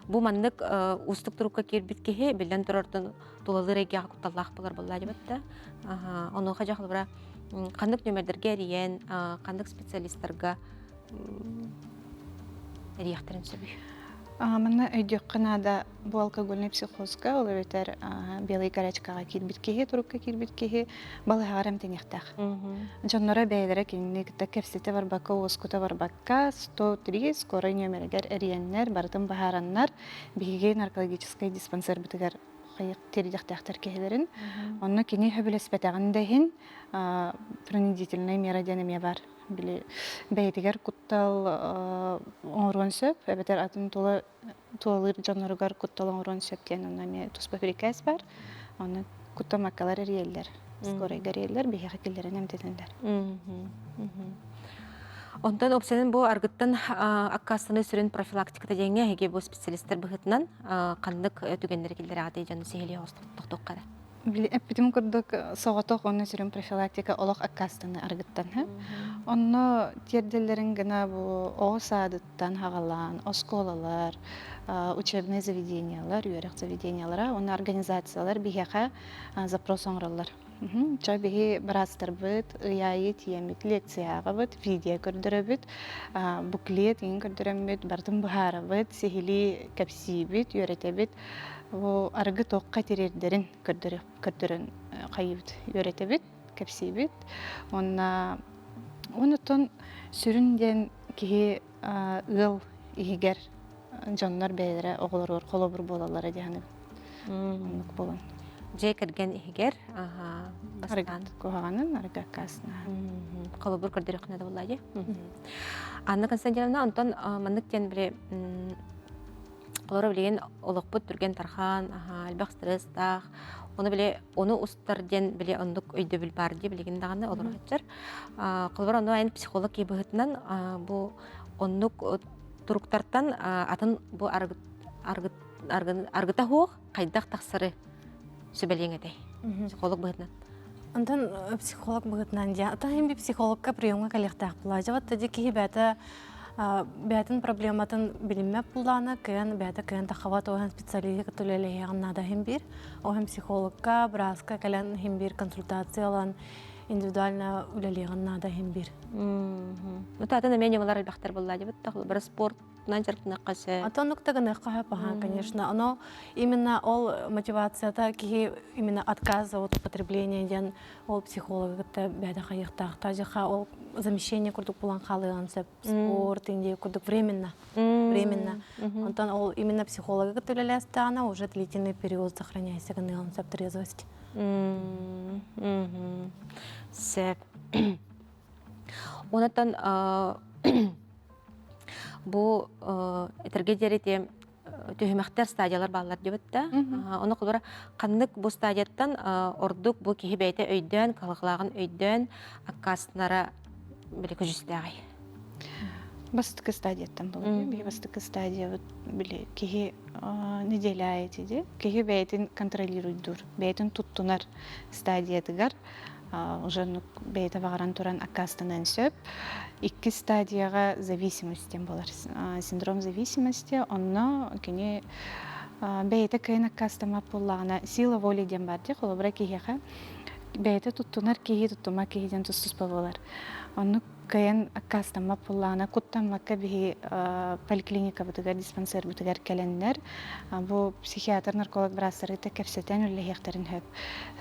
бу маннык уустук турукка киирбит киһи биллэн турартан тулалыыр эйгэҕэ кутталлаах буолар буоллаа дебатта. Онуоха дьэ холобура ханнык нүөмэрдэргэ эрийэн, ханнык специалистарга эрийэхтэрин сөбүй? Манна өйдүөххэ наада бу алкогольнай психозка, ол эбэтэр белый горячкаҕа киирбит киһи, турукка киирбит киһи балыһаҕар эмтэниэхтээх. Дьонноро бэйэлэрэ кинини кытта кэпсэтэ барбакка, уоскута барбакка, 103 скорай нүөмэригэр эрийэннэр, барытын быһаараннар, биһиги наркологическай диспансербытыгар тиэрдиэхтээхтэр киһилэрин. Онно кини сөбүлэспэтэҕин да иһин принудительная мера диэн эмиэ баар. Били бэйэтигэр куттал оҥоруон сөп, эбэтэр атын тула тулалыыр дьонноругар куттал оҥоруон сөп диэн онно эмиэ туспа бирикээс баар. Онно куттамаккалар эрийэллэр, скорайга эрийэллэр, биһиэхэ киллэрэн эмтэнэллэр. Онтон опсанын бу аргыттан аккаастаныы сүрүн профилактиката диэҥҥэ эһиги бу специалистар быһыытынан ханнык түгэннэри киллэрэҕитий дьону сиһилии тохтуохха эрэ. Били эппитим курдук соҕотох уонна сүрүн профилактика олох аккаастаны аргыттан. Онно тиэрдэллэрин гына бу оҕо саадыттан хаҕалаан оскуолалар, учебные заведениялар, үөрэх заведениялара уонна организациялар биһиэхэ запрос оҥороллор. Ча биһи быраастарбыт ый аайы тиийэммит лекция ааҕабыт, видео көрдөрөбүт, буклет иҥин көрдөрөммүт, барытын быһаарабыт, сиһилии кэпсиибит, үөрэтэбит. Бу арыгы туохха тириэрдэрин көрдөрөн хайыыбыт, үөрэтэбит, кэпсиибит. Уонна онтон сүрүн диэн киһи ыал иһигэр дьоннор бэйэлэрэ оҕолоругар холобур буолаллара дии саныыбын. Оннук буолан. Дьиэ кэргэн иһигэр бастаан куһаҕанын арыгы аккаасына. Холобур көрдөрөххүнэ да буоллаа дии. Анна Константиновна, онтон маннык диэн били Олору билигин олохпут түргэн тархан, элбэх стресстаах, ону били ону устар диэн били оннук өйдөбүл баар дии билигин даҕаны олоро сылдьар. Холобур ону эн психолог киһи быһыытынан бу оннук туруктартан атын бу аргыта суох хайдах тахсары сүбэлиэҥ этэй психолог быһыытынан? Онтон психолог быһыытынан дьэ, ата иһин психологка приемҥа кэлиэхтээх буолаа. Вот тоді киһи бэйэтэ бэйэтин проблематын билиммэт буллаана, кыайан бэйэтэ кыайан таххабат оһон специалиһы кытта үлэлэһиэҕин наада иһин биир. Оһон психологка, бырааска кэлэн иһин биир консультация ылан индивидуально үлэлиэҕин наада иһин биир. Ну, таатын эмиэ ньымалар элбэхтэр буоллаа дебит, бары спорт дьарыктаныахха сөп. А то оннук гыныахха сөп аха, конечно. Но именно ол мотивацията киһи именно отказа от употребления диэн ол психологы кытта бэйэтэ хайыахтаах. Тажаха ол замещение курдук булан хаалыан сөп. Спорт инде курдук временно. Временно. Онтон ол именно психологы кытта үлэлээстэҕинэ уже длительный период сохраняйся гыныан сөп трезвость. Сөп. Онтон Бу этэргэ диэри ити түһүмэхтэр стадиялар бааллар диэбит да. Ону холобура ханнык бу стадияттан ордук бу киһи бэйэтэ өйдөөн, кыһалҕалааҕын өйдөөн аккаастанара били көдьүүстээҕий? Бастакы стадияттан буолар. Биһи бастакы стадиябыт били киһи неделя аайы ди киһи бэйэтин контролируйдуур, бэйэтин туттунар стадиятыгар уже бэйэтэ баҕаран туран аккаастаныан сөп. Иккис стадияҕа зависимость диэн буолар. Синдром зависимости, онно кини бэйэтэ кыайан аккаастаммат буоллаҕына, сила воли диэн баар дии, холобура киһиэхэ бэйэтэ туттунар киһи, туттуммат киһи диэн тус-туспа буолар. Оннук кыайан аккаастаммат буоллаҕына, куттаммакка биһи поликлиникабытыгар, диспансербытыгар кэлэннэр, бу психиатр, нарколог быраастары кытта кэпсэтэн үлэлэһиэхтэрин сөп.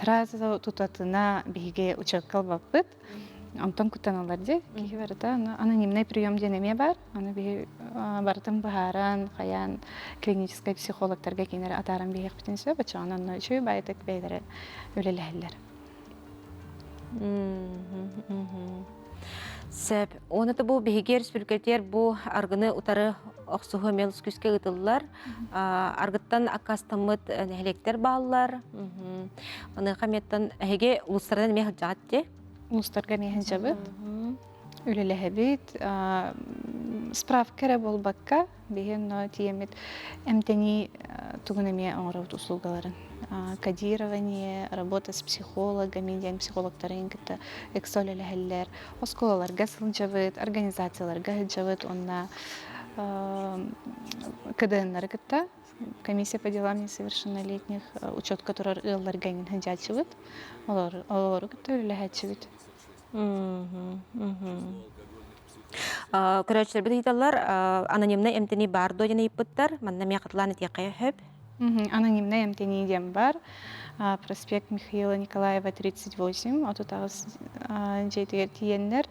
Сразу тутатына биһиги учетка ылбаппыт. Онтон куттаналлар дии. Киһи барыта анонимный прием диэн эмиэ баар. Аны биһи барытын быһааран, хайаан клиническай психологтарга кинилэри атааран биһиэхпитин сөп. Оччоҕуна онно үчүгэй баайытык бэйэлэрэ үлэлэһэллэр. Сөп. Уонна бу биһиги республикатыгар бу аргыны утары охсуһуу эмиэ күүскэ ыытыллар. Аргыттан аккаастаммыт нэһилиэктэр бааллар. Маныаха эмиэттэн эһиги улуустарынан эмиэ сылдьаҕыт дии? Улуустарга эмиэ сылдьабыт. Үлэлэһэбит. Справка эрэ буолбакка, биһи онно тиийэммит эмтэнии тугун эмиэ оҥоробут услугаларын. Кодирование, работа с психологами диэн психологтарын кытта ыкса үлэлэһэллэр. Оскуолаларга сылдьабыт, организацияларга сылдьабыт уонна КДНнары кытта комиссия по делам несовершеннолетних учетка турар ыалларга эҥин сылдьааччыбыт. Олору кытта үлэлэһээччибит. Көрөөччүлэрбит ыйыталлар, анонимнай эмтэнии баар дуо диэн ыйыппыттар. Манна эмиэ хатылаан этиэххэ сөп. Анонимнай эмтэнии диэн бар. Проспект Михаила Николаева 38, 38 дьиэтигэр тиийэннэр,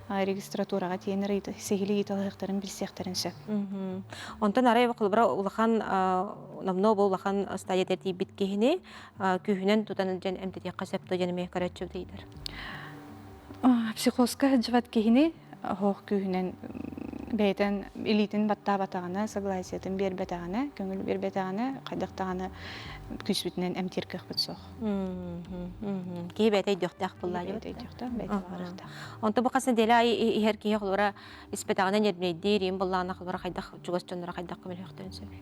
регистратураҕа тиийэннэр сиһилии ыйыталаһыахтарын билсиэхтэрин сөп. Онтон арай холобура улахан номнуо бу улахан стадията тиийбит киһини күүһүнэн тутан илдьэн эмтэтиэххэ сөп дуо диэн эмиэ көрөөччүбүт ыйытар. Психозка сылдьыбат киһини оһох күүһүнэн бэйэтин илиитин баттаабатаҕына, согласиетын биэрбэтэҕинэ, көҥүл биэрбэтэҕинэ, хайдах даҕаны күүспүтүнэн эмтиир кыахпыт суох. Киһи бэйэтэ өйдүөхтээх буоллаа Бэйэтэ өйдүөхтээх, бэйэтэ баҕарыахтаах. Онто бу хас нэдиэлэ аайы иһэр киһи холобура испэтэҕинэ нервнэйдиир, им буоллаҕына холобура хайдах чугас дьонноро хайдах көмөлөһүөхтэрин сөбүй?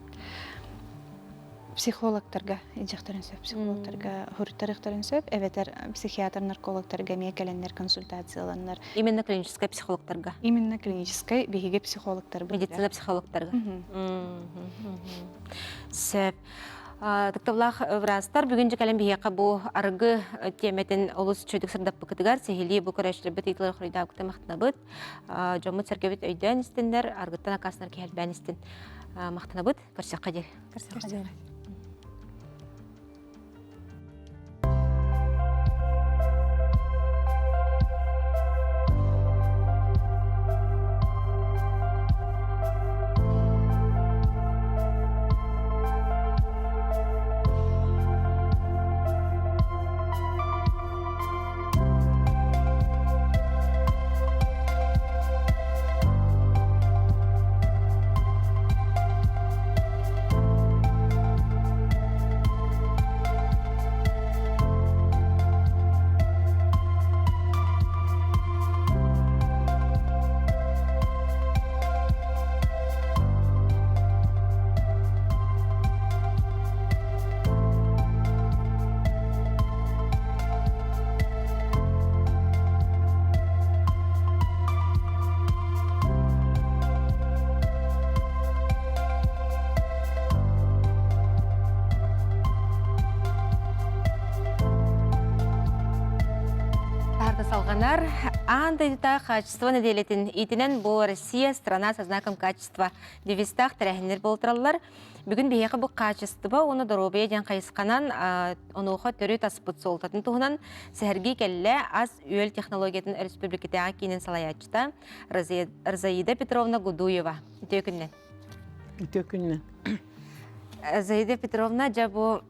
Психологтарга илдьэхтэрин сөп, психологтарга хуруттарыахтарын сөп, эбэтэр психиатр, наркологтарга эмиэ кэлэннэр консультацияланнар. Именно клиническай психологтарга? Именно клиническай биһиги психологтарбыт. Медицина психологтарга. Сөп. Тыктабылаах врачтар бүгүн дьэ кэлэн биһиэхэ бу арыгы тиэмэтин олус үчүгдүк сырдаппыкытыгар сиһилии бу көрөөччүлэрбит ыйытыылары хоруйдаабыкта махтанабыт. Дьоммут-сэргэбит өйдөөн истиннэр, аргыттан аккаастанар киһи элбээн истин. Махтанабыт. Көрсөххө диэри. Көрсөххө диэри. Таарда салҕанар аан дойдута качество нэдиэлэтин иитинэн бу Россия страна со знаком качества девизтаах тэрээһиннэр буолтараллар. Бүгүн биһиэхэ бу качество уонна доруобуйа диэн хайысханан онуоха төрүт аспыт суолтатын туһунан сэһэргии кэллэ ас-үөл технологиятын өрөспүүбүлүкэтээҕи киинин салайааччыта Розаида Петровна Гудуева. Үтүө күннэн. Үтүө күннэн. Заида Петровна, дьэ бу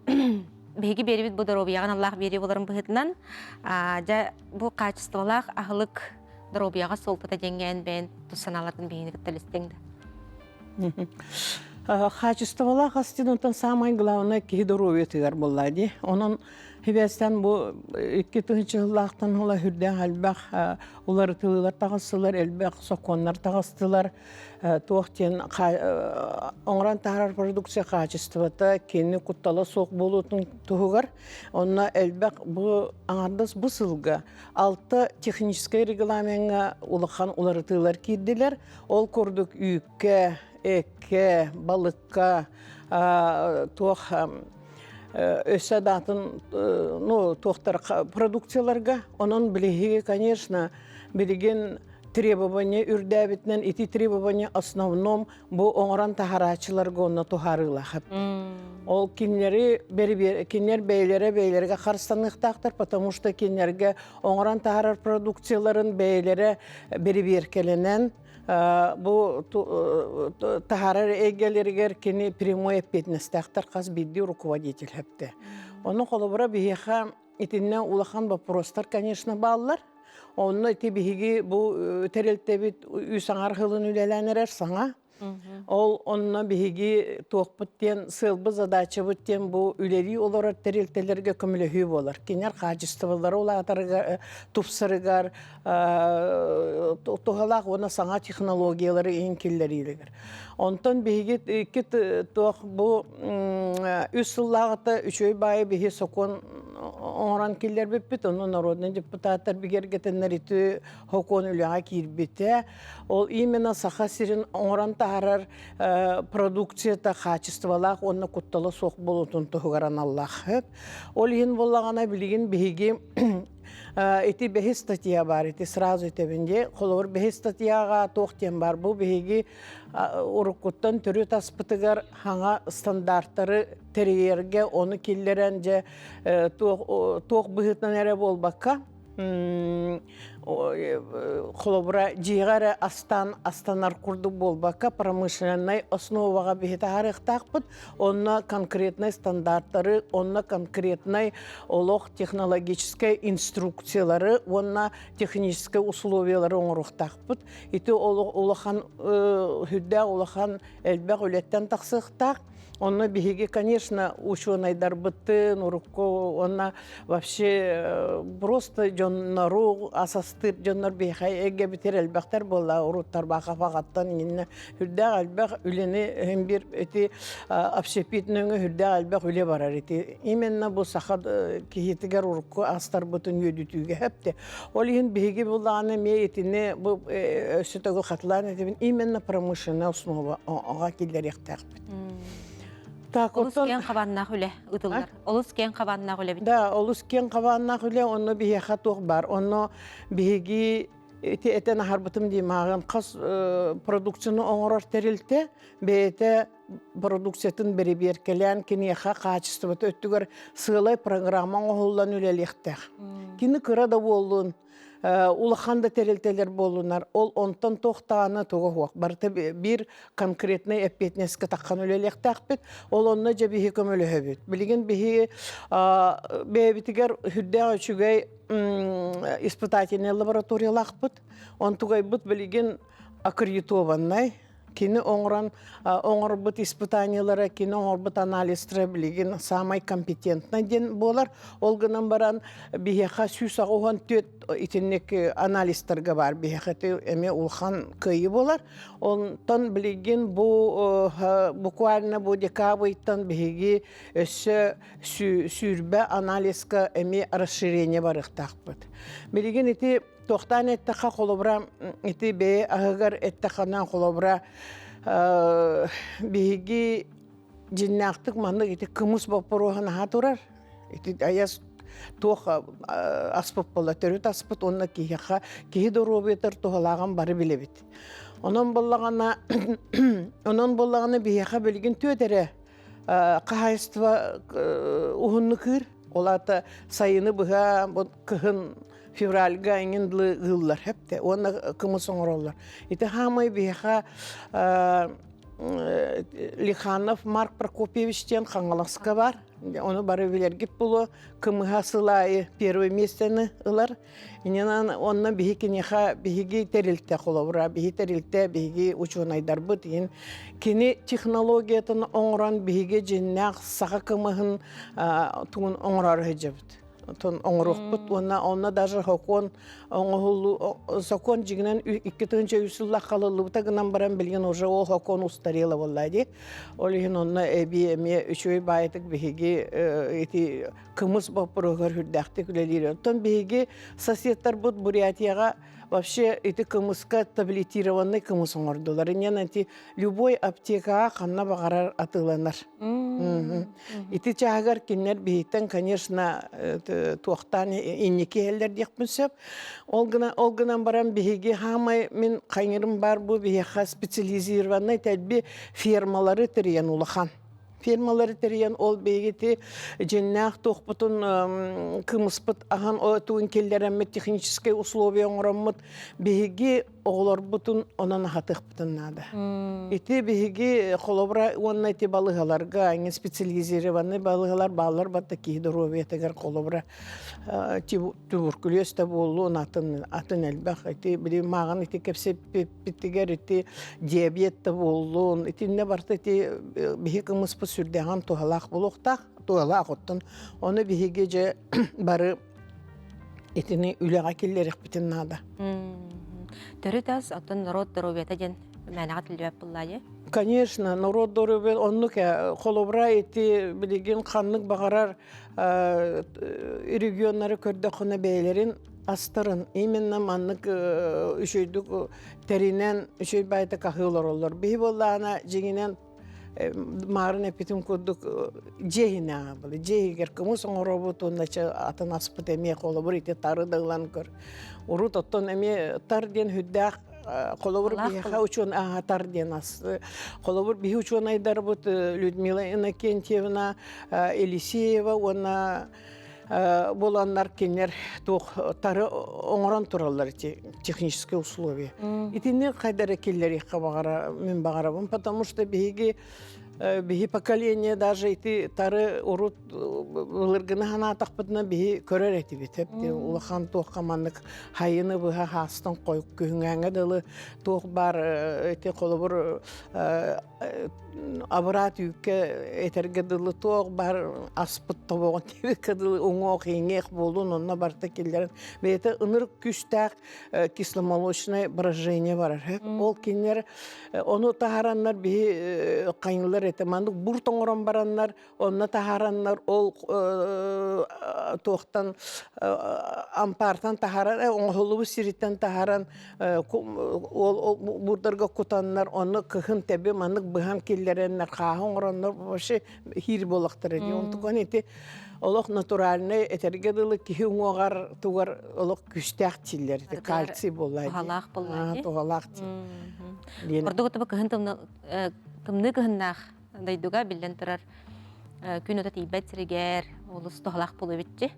биһиги биэрибит бу доруобуйаҕын аллаах биэрии буоларын быһыытынан, дьэ бу качестволаах аһылык доруобуйаҕа суолтата диэҥҥэ эн бэйэн тус санааларгын биһигини кытта үллэстиэҥ да. Хаачыстыбалаах ас диэн онтон самай главное киһи доруобуйатыгар буолла дии. Онон хибэстэн бу 2000 сыллаахтан ыла үрдээх элбэх уларытылыылар таҕыстылар, элбэх сокуоннар таҕыстылар. Туох диэн оҥорон таһаарар продукция хаачыстыбата кини куттала суох буолуутун туһугар онно элбэх бу аҥардас бу сылга алта техническэй регламеҥҥа улахан уларытыылар киирдилэр. Ол курдук үүккэ, эккэ, балыкка туох өссө даатын ну туохтар продукцияларга онон билиһиги конечно билигин требование үрдээбитинэн ити требование основном бу оҥорон таһарааччыларга онно туһаарыылаах ол кинилэри кинилэр бэйэлэрэ бэйэлэргэ харыстаныахтаахтар потому что кинилэргэ оҥорон таһаарар продукцияларын бэйэлэрэ бэрэбиэркэлэнэн бу таһаарар эйгэлэригэр кини прямой эппиэтинэстээхтэр хас биирдии руководитель хэптэ. Ону холобура биһиэхэ итиннэ улахан вопростар, конечно, бааллар. Онно ити биһиги бу тэрилтэбит үс аҥар сылын үлэлээн эрэр саҥа. Ол онно биһиги туохпут диэн сыалбыт задачабыт диэн бу үлэлии олорор тэрилтэлэргэ көмөлөһүү буолар. Кинилэр хаачыстыбалара улаатарыгар, тупсарыгар, туһалаах уонна саҥа технологиялары иһин киллэриилигэр. Онтон биһиги икки туох бу үс сыллааҕыта үчүгэй баайы биһи сокуон оҥорон киллэрбиппит, ону народный депутаттар бигэргэтэннэр ити сокуон үлэҕэ киирбитэ. Ол именно Саха сирин оҥорон таһаарар продукцията хаачыстыбалаах уонна куттала суох буолуутун туһугар аналлаах. Ол иһин буоллаҕына билигин биһиги ити бэһис статья баар, ити сразу этэбин дии. Холобур, бэһис статьяҕа туох диэн баар, бу биһиги уруккуттан төрүт аспытыгар хаҥа стандартары тэрийэргэ ону киллэрэн дьэ туох быһыытынан эрэ буолбакка холобура дьиэҕэ эрэ астаан астанар курдук буолбакка промышленнай основаҕа биһи таһаарыахтаахпыт онно конкретнай стандарттары онно конкретнай олох технологическай инструкциялары уонна техническэй условиялары оҥоруохтаахпыт ити улахан үрдээх улахан элбэх үлэттэн тахсыахтаах Онно биһиги, конечно, учуонайдарбытын, урукку уонна вообще просто дьоннору асастыыр дьоннор биһиэхэ эйгэбитигэр элбэхтэр буолла уруттар баҕаттан иннинэ үрдээх элбэх үлэни һин бир ити общепит нөҥө үрдээх элбэх үлэ барар ити именно бу саха киһитигэр урукку астарбытын үөдүтүүгэ хэпте ол иһин биһиги булааны эмиэ итини бу өссө төгүл хатылаан этибин именно промышленная основа оҕа киллэриэхтээхпит Так, олус киэҥ хабааннаах үлэ ыытыллар. Олус киэҥ хабааннаах үлэ Да, олус киэҥ хабааннаах үлэ, онно биһиэхэ туох бар. Онно биһиги ити этэн аһарбытым дии мааҕын хас продукцияны оҥорор тэрилтэ бэйэтэ продукциятын бэрэбиэркэлээн киниэхэ хаачыстыбата өттүгэр сыалай программа оҥоһуллан үлэлиэхтээх. Кини кыра да буоллун, улахан да тэрилтэлэр буоллунар, ол онтон туохтааны туга суох. Барыта биир конкретнай эппиэтинэскэ таххан үлэлиэхтээхпит. Ол онно дьэ биһи көмөлөһөбүт. Билигин биһи бэйэбитигэр үрдээх үчүгэй испытательнай лабораториялаахпыт. Онтугайбыт билигин аккредитованнай Кини оҥорон оҥорбут испытаниелара, кини оҥорбут анализтара билигин самай компетентный диэн буолар. Ол гынан баран биһиэхэ 184 итинник анализтарга бар биһиэхэ эмиэ улахан кыайыы буолар. Онтон билигин бу буквально бу декабрьтан биһиги өссө сүүрбэ анализка эмиэ расширение барыахтаахпыт. Билигин ити Туохтаан эттэххэ, холобура, ити бэйэ аһыгар эттэххинэ, холобура, биһиги дьиннээхтик маннык ити кымыс боппуруоһа наһаа турар. Ити айас туох аспыт буолла, төрүт аспыт уонна киһиэхэ киһи доруобуйатыгар туһалааҕын бары билэбит. Онон буоллаҕына, онон буоллаҕына биһиэхэ билигин түөт эрэ хаһаайыстыба уһуннук ыыр. Ол аата сайыны быһа бу кыһын февральга эҥин дылы ыыллар хэпте уонна кымыс оҥороллор. Ити хаамай биһиэхэ Лиханов Марк Прокопьевич диэн Хаҥаласка бар. Ону бары билэргит булу кымыһа сыл аайы первое местени ылар. Иннинэн онно биһи киниэхэ биһиги тэрилтэ холобура, биһи тэрилтэ, биһиги учуонайдарбыт иһин кини технологиятын оҥорон биһиги дьиннээх саха кымыһын тугун оҥорор сылдьабыт. Отон оҥоруохпут уонна онно даже сокуон оҥоһуллуу сокуон дьиҥинэн 2003 сыллаах халыллыбыта гынан баран билигин уже ол сокуон устарела буолла дии. Ол иһин онно эбии эмиэ үчүгэй баайытык биһиги ити кымыс боппуруоһугар үрдээхтик үлэлиир. Оттон биһиги соседтарбыт Бурятияҕа вообще ити кымыска таблетированный кымыс оҥордулар. Инньэн ити любой аптекаҕа ханна баҕарар атыыланар. Ити чааһыгар кинилэр биһиттэн, конечно, туохтаан инники иһэллэр диэхпин сөп. Ол гынан, ол гынан баран биһиги хаамай мин хайырым бар бу биһиэхэ специализированный тэлби фермалары тэрийэн улахан фирмалары тэрийэн ол биһигити дьиннээх туохпутун кымыспыт аһан туун киллэрэммит техническэй условия оҥороммут биһиги оҕолорбутун онон аһатыахпытын наада. Ити биһиги холобура уонна ити балыыһаларга аңы специализированный балыыһалар бааллар батта киһи доруобуйатыгар холобура туберкулез да буоллун атын атын элбэх ити били мааҕын ити кэпсэппиттигэр ити диабет да буоллун итиннэ барыта ити биһи кымыспыт сүрдээҕин туһалаах буолуохтаах туһалаах оттон ону биһиги дьэ бары итини үлэҕэ киллэриэхпитин наада. Төрүт ас оттон норуот доруобуйата диэн мээнэҕэ тиллибэт буоллаа Конечно, норуот доруобуйата оннук холобура ити билигин ханнык баҕарар регионнары көрдөххүнэ бэйэлэрин астарын именно маннык үчүгэйдик тэринэн үчүгэй баайдык аһыы олороллор. Биһи буоллаҕына дьиҥинэн маарын эппитим курдук дьиэ иһинээҕи буолла. Дьиэ иһигэр кымыс оҥоробут уонна атын аспыт эмиэ холобур ити тары да ылан көр. Урут оттон эмиэ тар диэн сүрдээх холобур биһиэхэ учуон тар диэн ас. Холобур биһи учуонайдарбыт Людмила Иннокентьевна Елисеева уонна буоланнар кинилэр туох тары оҥорон тураллар эти технические условия. Итини хайдара киллэриэххэ баҕара мин баҕарабын, потому что биһиги биһи поколение даже ити тары урут былыргыны санаатахпытына биһи көрөр этибит. Улахан туохха маннык хайыны быһа хаастан қой күһүҥээҥҥэ дылы туох бар ити холобур абыраат үүккэ этэргэ дылы туох бар аспыт тобоҕун диэбиккэ дылы уҥуох иҥиэх буолун онно барыта киллэрэн бэйэтэ ынырык күүстээх кисломолочное брожение барар ол кинилэр ону таһараннар биһи хайылар этэ маннык бурт оҥорон бараннар онно таһаараннар ол туохтан ампаартан таһааран оҥоһуллубут сириттэн таһааран ол бурдарга кутаннар онно кыһын тэби маннык быһан киллэрэннэр хааһы оҥороннор вообще хиир буолахтара дии онтукан ити олох натуральный этэргэ дылы киһи уҥуоҕар тугар олох күүстээх тиллэр кальций буолла туһалаах буолла туһалаах Ордук кыһын тымныы кыһыннаах дойдуга биллэн турар күн ото тиийбэт сиригэр олус туһалаах буолуо эбитчи.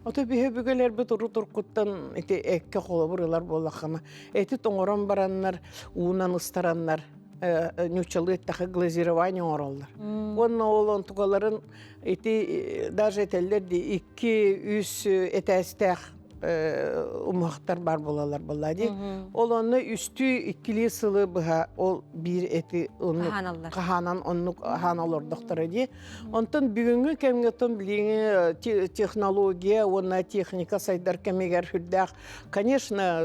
Ото биһи өбүгэлэрбит урут уруккуттан ити эккэ холобур ылар буоллаххына, эти тоҥорон бараннар, уунан ыстараннар, ньуччалыы эттэхэ глазирование оҥороллор. Уонна ол онтукаларын ити даже этэллэр дии икки-үс этээстээх умуһахтар бар буолаллар буолла дии. Ол онно үстүү иккилии сылы быһа ол биир эти оннук хаһаанан оннук хаан олордохторо дии. Онтон бүгүҥҥү кэмҥэ оттон билиҥҥи технология уонна техника сайдар кэмигэр сүрдээх конечно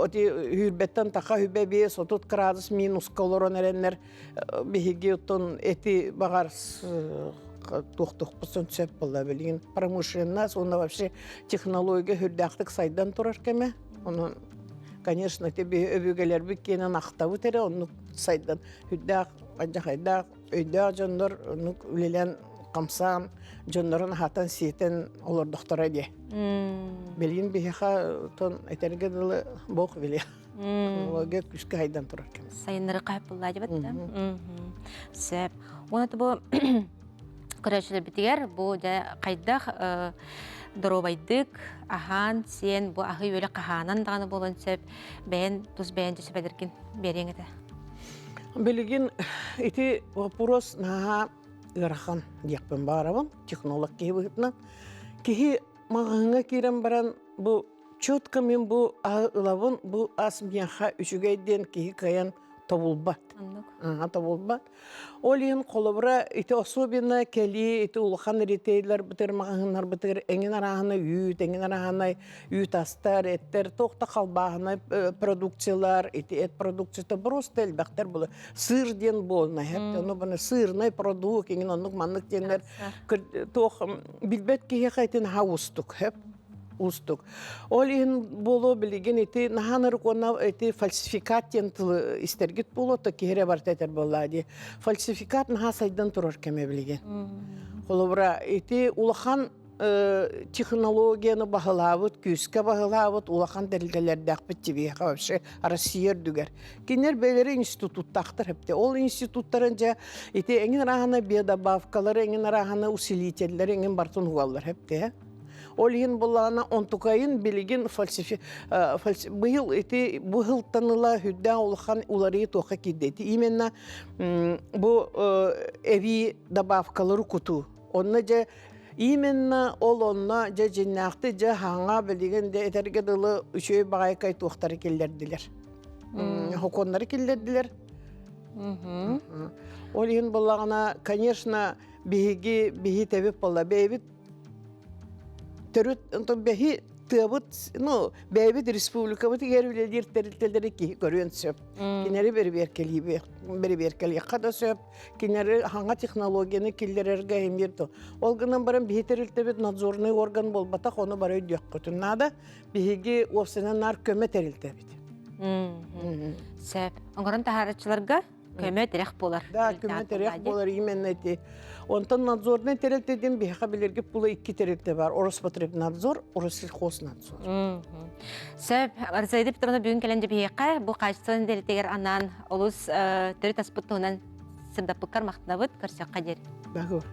оти үүрбэттэн таха үбэ биэс 30 градус минуска олорон эрэннэр биһиги оттон эти баҕар туохтуохпутун сөп буолла билигин промышленность уонна вообще технология үрдээхтик сайдан турар кэмэ онон конечно ити өбүгэлэрбит киэнэн ахтабыт эрэ оннук сайдан үрдээх алдьархайдаах өйдөөх дьоннор оннук үлэлээн хамсаан дьоннорун аһатан сиэтэн олордохторо диэ билигин биһиэхэ тон этэргэ дылы бог билиэ Технология күүскэ хайдан турар кэм. Сайыннары хаһыппыллаа дебет да. Сөп. Уонна бу көрөөччүлэрбитигэр бу дьэ хайдах доруобайдык аһаан сиэн бу аһы үөлэ хаһаанан даҕаны буолуон сөп бэйэн тус бэйэн дьэ сүбэлэргин биэриэҥ этэ. Билигин ити вопрос наһаа ыарахан диэхпин баарабын технолог киһи быһыытынан. Киһи маҕаһыыҥҥа киирэн баран бу четко мин бу аһы ылабын, бу ас миэхэ үчүгэй диэн киһи кыайан тобулбат. Тобулбат. Ол иһин холобура ити особенно кэлии ити улахан ритейлербытыгар маҕаһыыннарбытыгар эҥин арааһынай үүт, эҥин арааһынай үүт астар, эттэр, туох да халбааһынай продукциялар, ити эт продукцията просто элбэхтэр буолар. Сыр диэн буолна, ону баны сырный продукт, эҥин оннук маннык диэннэр туох билбэт киһиэхэ итин наһаа уустук, уустук. Ол иһин буолуо билигин ити наһаа ынырык уонна ити фальсификат диэн тылы истэргит буолуо, то киһи эрэ барыта этэр буоллаа дии. Фальсификат наһаа сайдан турар кэмэ билигин. Холобура, ити улахан технологияны баһылаабыт, күүскэ баһылаабыт улахан тэрилтэлэрдээхпит тибиэхэ вообще Россия үрдүгэр. Кинилэр бэйэлэрэ институттаахтар эбитэ. Ол институттарын дьэ ити эҥин арааһына биодобавкалары, эҥин арааһына усилителлэри эҥин барытын угаллар эбитэ. Ол иһин буллаҕына онтукайын билигин фальсифи быйыл ити бу сылтан ыла үрдээх улахан уларыйыы туохха киирдэ. Ити именно бу эбии добавкалары кутуу. Онно дьэ именно ол онно дьэ дьиннээхти дьэ хаҥа билигин дьэ этэргэ дылы үчүгэй баҕайкай туохтары киллэрдилэр. Хокуоннары киллэрдилэр. Ол иһин буллаҕына, конечно, биһиги биһи тэбип буолла. Бэйэбит төрүт онтон бэһи тыабыт ну бэйэбит республикабыт иһэр үлэлиир тэрилтэлэри киһи көрүөн сөп. Кинилэри бэрэбиэркэлиэххэ да сөп. Кинилэри хаҥа технологияны киллэрэргэ эмиэ то. Ол гынан баран биһи тэрилтэбит надзорный орган буолбатах, ону бары өйдүөххүтүн наада. Биһиги уопсайынан наар көмө тэрилтэбит. Сөп. Оҥорон таһаараччыларга көмө тирэх буолар. Да, көмө тирэх буолар именно эти. Онтон надзорный тэрилтэтин биһиэхэ билэргит була икки тэрилтэ бар. Роспотребнадзор, Россельхознадзор. Сөп. Розалия Петровна бүгүн кэлэн биһиэхэ бу хаачыстыбаны тэрилтэгэр анаан олус төрүт аспыт туһунан сырдаппыккар махтанабыт. Көрсөххө диэри. Договор.